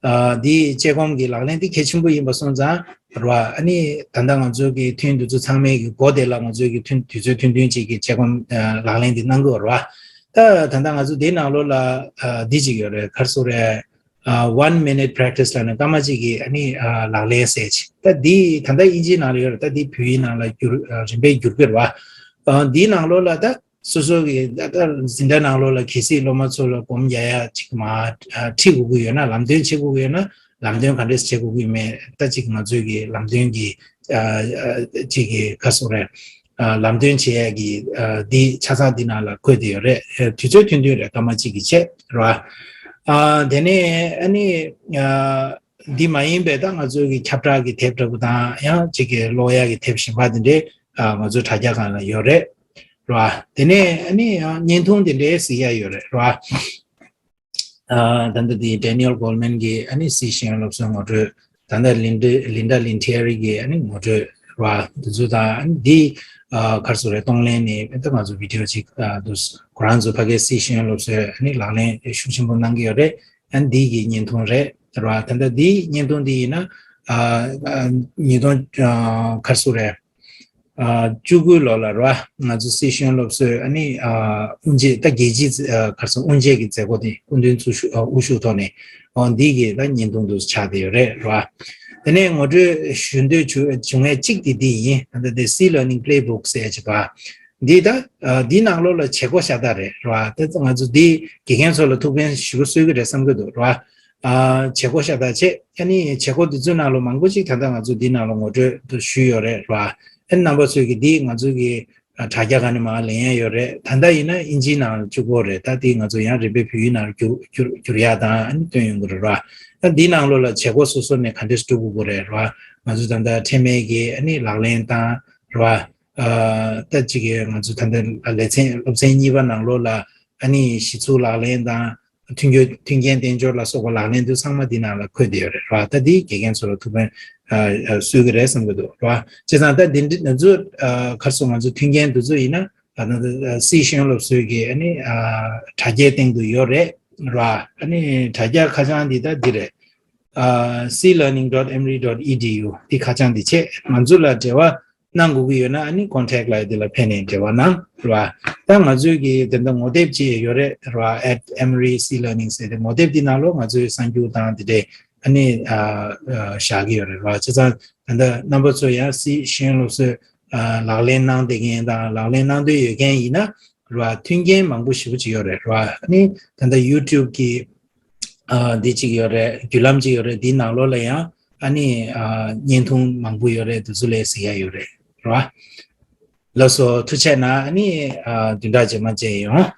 ཨ་འདི་དཔྱད་སྒོམ་གྱི་ལག་ལེན་དེ་གལ་ཆེན་པོ་ཡིན་པ་སོང་ཙང་ར། ཨ་ནི་ད་ལྟ་ང་ཚོ་གི་ཐུན་དེ་ཚོ་ཚང་མའི་གི་འགོ་དེ་ལ་ང་ཚོ་གི་ཐུན་དུས་ཚོད་ཐུང་ཐུང་ཅིག་གི་དཔྱད་སྒོམ་ཨ་ལག་ལེན་དེ་གནང་གི་ཡོད་ར། ད་ད་ལྟ་ང་ཚོ་དེའི་ནང་ལོགས་ལ་ཨ་འདི་ཅིག་ཡོད་རེད། ག་རེ་ཟེར་རེད། ཨ་one minute practice ལབ་ནས་སྐར་མ་གཅིག་གི་ཨ་ནི་ཨ་ལག་ལེན་ཟེར་ཅིག་ད་འདི་ད་ལྟ་དབྱིན་ཇིའི་ནང་ལ་ཡོད་རེད། ད་འདི་བོད་ཡིག་ནང་ལ་བསྒྱུར་ཨ་རིམ་པས་བསྒྱུར་གྱི་རེད་བ། ཨ་འདིའི་ནང་ལོགས་ལ་ད་སོ་སོ་གི་ད་ལྟ་འཛིན་གྲྭ་ནང་ལོགས་ལ་གལ་སྲིད་སློབ་མ་ཚོ་ལ་སྒོམ་རྒྱག་ཡ་ཅིག་མར་ཨ་ཁྲིད་དགོས་ཀྱི་ཡོད་ན། ལམ་སྟོན་བྱེད་དགོས་ཀྱི་ཡོད་ན་ལམ་སྟོན་ག་འདྲས་བྱེད་དགོས་ཀྱི་ཡོད་མེད། ད་ཅིག་ང་ཚོའི་གི་ལམ་སྟོན་གྱི་ཨ་ཨ་ཅིག་གི་ག་རེ་ཟེར་རེད། ཨ་ལམ་སྟོན་བྱེད་ཡ་གི་ཨ་འདི་ཆ་ཚང་འདི་ནང་ལ་བཀོད་བསྡད་ཡོད་རེད། ཨ་དུས་ཚོད་ཐུང་ཐུང་རེད། སྐར་མ་གཅིག་གི་ཆེད་རེད་བ། ཨ་དེ་ནས་ཨ་ནི་ཨ་འདི་མ་ཡིན་པའི་ད་ང་ཚོའི་གི་ཁྱབ་བསྒྲགས་ཀྱི་དེབ་འདྲ་པོ་དང་ཡང་ཅིག་གི་ཀློག་ཡ་གི་དེབ་གཞན་པ་དེ་འདྲས་ཨ་ང་ཚོའི་དྲ་རྒྱ་སྒང་ལ་ཡོད་རེད་རེད་བ། དེ་ནས་ཨ་ནི་ཡང་བརྙན་ཐུང་དེ་འདྲས་གཟིགས་ཡ་ཡོད་རེད་རེད་བ། ཨ་ད་ལྟ་དེ་Daniel Goleman གི་ཨ་ནི་སི་ཤེས་ཡོན་སློབ་གསོའི་ངོ་སྤྲོད། ད་ལྟ་Linda Linda Lintieri གི་ཨ་ནི་ངོ་སྤྲོད་རེད་བ། དེ་ཚོ་དང་ཨ་ནི་འདི་ཨ་ག་རེ་ཟེར་རེད། གཏོང་ལེན་ནི་ད་ང་ཚོ་བི་ཌི་ཡོ་ཅིག་ཨ་འདུག་ཁོ་རང་ཚོ་ཕ་གིའི་སི་ཤེས་ཡོན་སློབ་གསོའི་ཨ་ནི་ལག་ལེན་ཤུགས་ཆེན་པོ་གནང་གི་ཡོད་རེད། ཨ་ནི་འདི་གི་བརྙན་ཐུང་རེད་རེད་བ། ད་ལྟ་འདི་བརྙན་ཐུང་འདི་ཡིན་ན་ཨ་ཨ་ཉིས་སྟོང་ཨ་ག་རེ་ཟེར་རེད། ཨ་བཅུ་དགུ་ལོ་ལ་རེད་བ། ང་ཚོ་སི་ཤེས་ཡོན་སློབ་གསོའི་ཨ་ནི་ཨ་དབུ་འབྱེད། ད་རྒྱལ་སྤྱིའི་ཨ་ག་རེ་ཟེར། དབུ་འབྱེད་ཀྱི་མཛད་སྒོ་དེ་སྐུ་མདུན་ཚུར་ཞུགས་ཨ་དབུ་བཞུགས་ཐོག་ནས་ཨོ་འདི་གི་ད་བརྙན་ཐུང་དུ་ཆགས་བསྡད་ཡོད་རེད་རེད་བ། དེ་ནས་ངོ་སྤྲོད་ཞུ་འདོད་བྱུང་བྱུང་བའི་གཅིག་དེ་འདི་ཡིན། ད་ལྟ་དེ་སི་ལར་ནིང་པི་ལེ་བུག་ཟེར་བྱས་པ་འདི། ད་ཨ་འདིའི་ནང་ལོགས་ལ་བྱེད་སྒོ་ཤ་སྟག་རེད་རེད་བ། ད་ང་ཚོ་འདི་དགེ་རྒན་ཚོ་ལ་ཐུགས་ཕན་ཞེ་པོ་གསོས་ཀྱི་རེད་བསམ་གྱི་འདུག་རེད་བ། ཨ་བྱེད་སྒོ་ཤ་སྟག་བྱས། ཨ་ནི་བྱེད་སྒོ་འདི་ཚོའི་ནང་ལ་མང་པོ་ཅིག་ད་ལྟ་ང་ཚོ་འདི་ནང་ལ་ངོ་སྤྲོད་དུ་ཞུས་ཡོད་རེད་ར། ཨ་ནི་རྣམ་པ་ཚོས་ཀྱི་འདི་ང་ཚོ་གི་ཨ་དྲ་རྒྱ་སྒང་ནས་མར་ལེན་ཡ་ཡོད་རེད། ད་ལྟ་ཡིན་ན་དབྱིན་ཇིའི་ནང་ལ་བཅུག་གི་ཡོད་རེད། ད་འདི་ང་ཚོ་ཡང་རིམ་པས་བོད་ཡིག་ནང་ལ་བསྒྱུར་བསྒྱུར་བསྒྱུར་ཡ་དང་ཨ་ནི་སྟོན་ཡོང་གི་རེད་ར། ད་འདི་ནང་ལོགས་ལ་བྱེད་སྒོ་སོ་སོ་ནས་ག་འདྲས་སྒྲུབ་དགོས་རེད་ར། ང་ཚོ་ད་ལྟ་ཁྲེལ་མེད་ཀྱི་ཨ་ནི་ལག་ལེན་དང་ར། ཨ་ད་ཅིག་གི་ང་ཚོ་ད་ལྟ་ལེ་ཚན་སློབ་ཚན་གཉིས་པ་ནང་ལོགས་ལ་ཨ་ནི་གཞི་ཚུགས་ལག་ལེན་དང་། མཐུན་འགྱུར། མཐུན་རྐྱེན་དཔལ་འབྱོར་ལ་སོགས་པ་ལག་ལེན་དུ་ཚང་མ་འདི་ནང་ལ་འཁོད་བསྡད་ཡོད་རེད་ར། ད་འདི་དགེ་རྒན་ཚོ་ལ་ཐུགས་ཕན་ཨ་ཨ་གསོས་ཀྱི་རེད་བསམ་གྱི་འདུག་ར། བྱས་ཙང་ད་འདི་འདི་ང་ཚོ་ཨ་ག་རེ་ཟེར། ང་ཚོ་མཐུན་རྐྱེན་འདི་ཚོ་ཡིན་ན་ད་ད་ད་སི་ཤེས་ཡོན་སློབ་གསོའི་གི་ཨ་ནི་ཨ་དྲ་རྒྱའི་སྟེང་དུ་ཡོད་རེད་ར། ཨ་ནི་དྲ་རྒྱ་ཁ་བྱང་འདི་ད་འདི་རེད། ཨ་c learning dot emory dot e d u འདི་ཁ་བྱང་འདི་བྱས། ང་ཚོ་ལ་འབྲེལ་བ་གནང་དགོས་ཀྱི་ཡོད་ན་ཨ་ནི་contact ལབ་ཡ་དེ་ལ་ཕེབས་ནས་འབྲེལ་བ་གནང་རེད་བ། ད་ང་ཚོའི་གི་དེ་འདྲ་ངོ་དེབ་ཅིག་ཡོད་རེད་རེད་བ། at emory c learning ཟེར་ཏེ་ངོ་དེབ་འདི་ནང་ལོགས་ང་ཚོའི་གསར་འགྱུར་དང་དེ་འདྲས་ཨ་ནི་ཨ་ཨ་བཞག་གི་ཡོད་རེད་རེད་བ། བྱས་ཙང་ད་ལྟ་རྣམ་པ་ཚོ་ཡང་སི་ཤེས་ཡོན་སློབ་གསོའི་ཨ་ལག་ལེན་གནང་བསྡད་མཁན་དང་ལག་ལེན་གནང་འདོད་ཡོད་མཁན་ཡིན་ན་རེད་བ། མཐུན་རྐྱེན་མང་པོ་ཞེ་པོ་ཅིག་ཡོད་རེད་རེད་བ། ཨ་ནི་ད་ལྟ་YouTube གི་ཨ་འདི་གཅིག་ཡོད་རེད། བརྒྱུད་ལམ་གཅིག་ཡོད་རེད། འདིའི་ནང་ལོགས་ལ་ཡང་ཨ་ནི་ཨ་བརྙན་ཐུང་མང་པོ་ཡོད་རེད། དེ་ཚོ་ལ་གཟིགས་ཡ་ཡོད་རེད་རེད་བ། ལགས་སོ། ཐུགས་རྗེ་གནང་། ཨ་ནི་ཨ་བདུན་ཕྲག་རྗེས་མ་མཇལ་ཡོང་།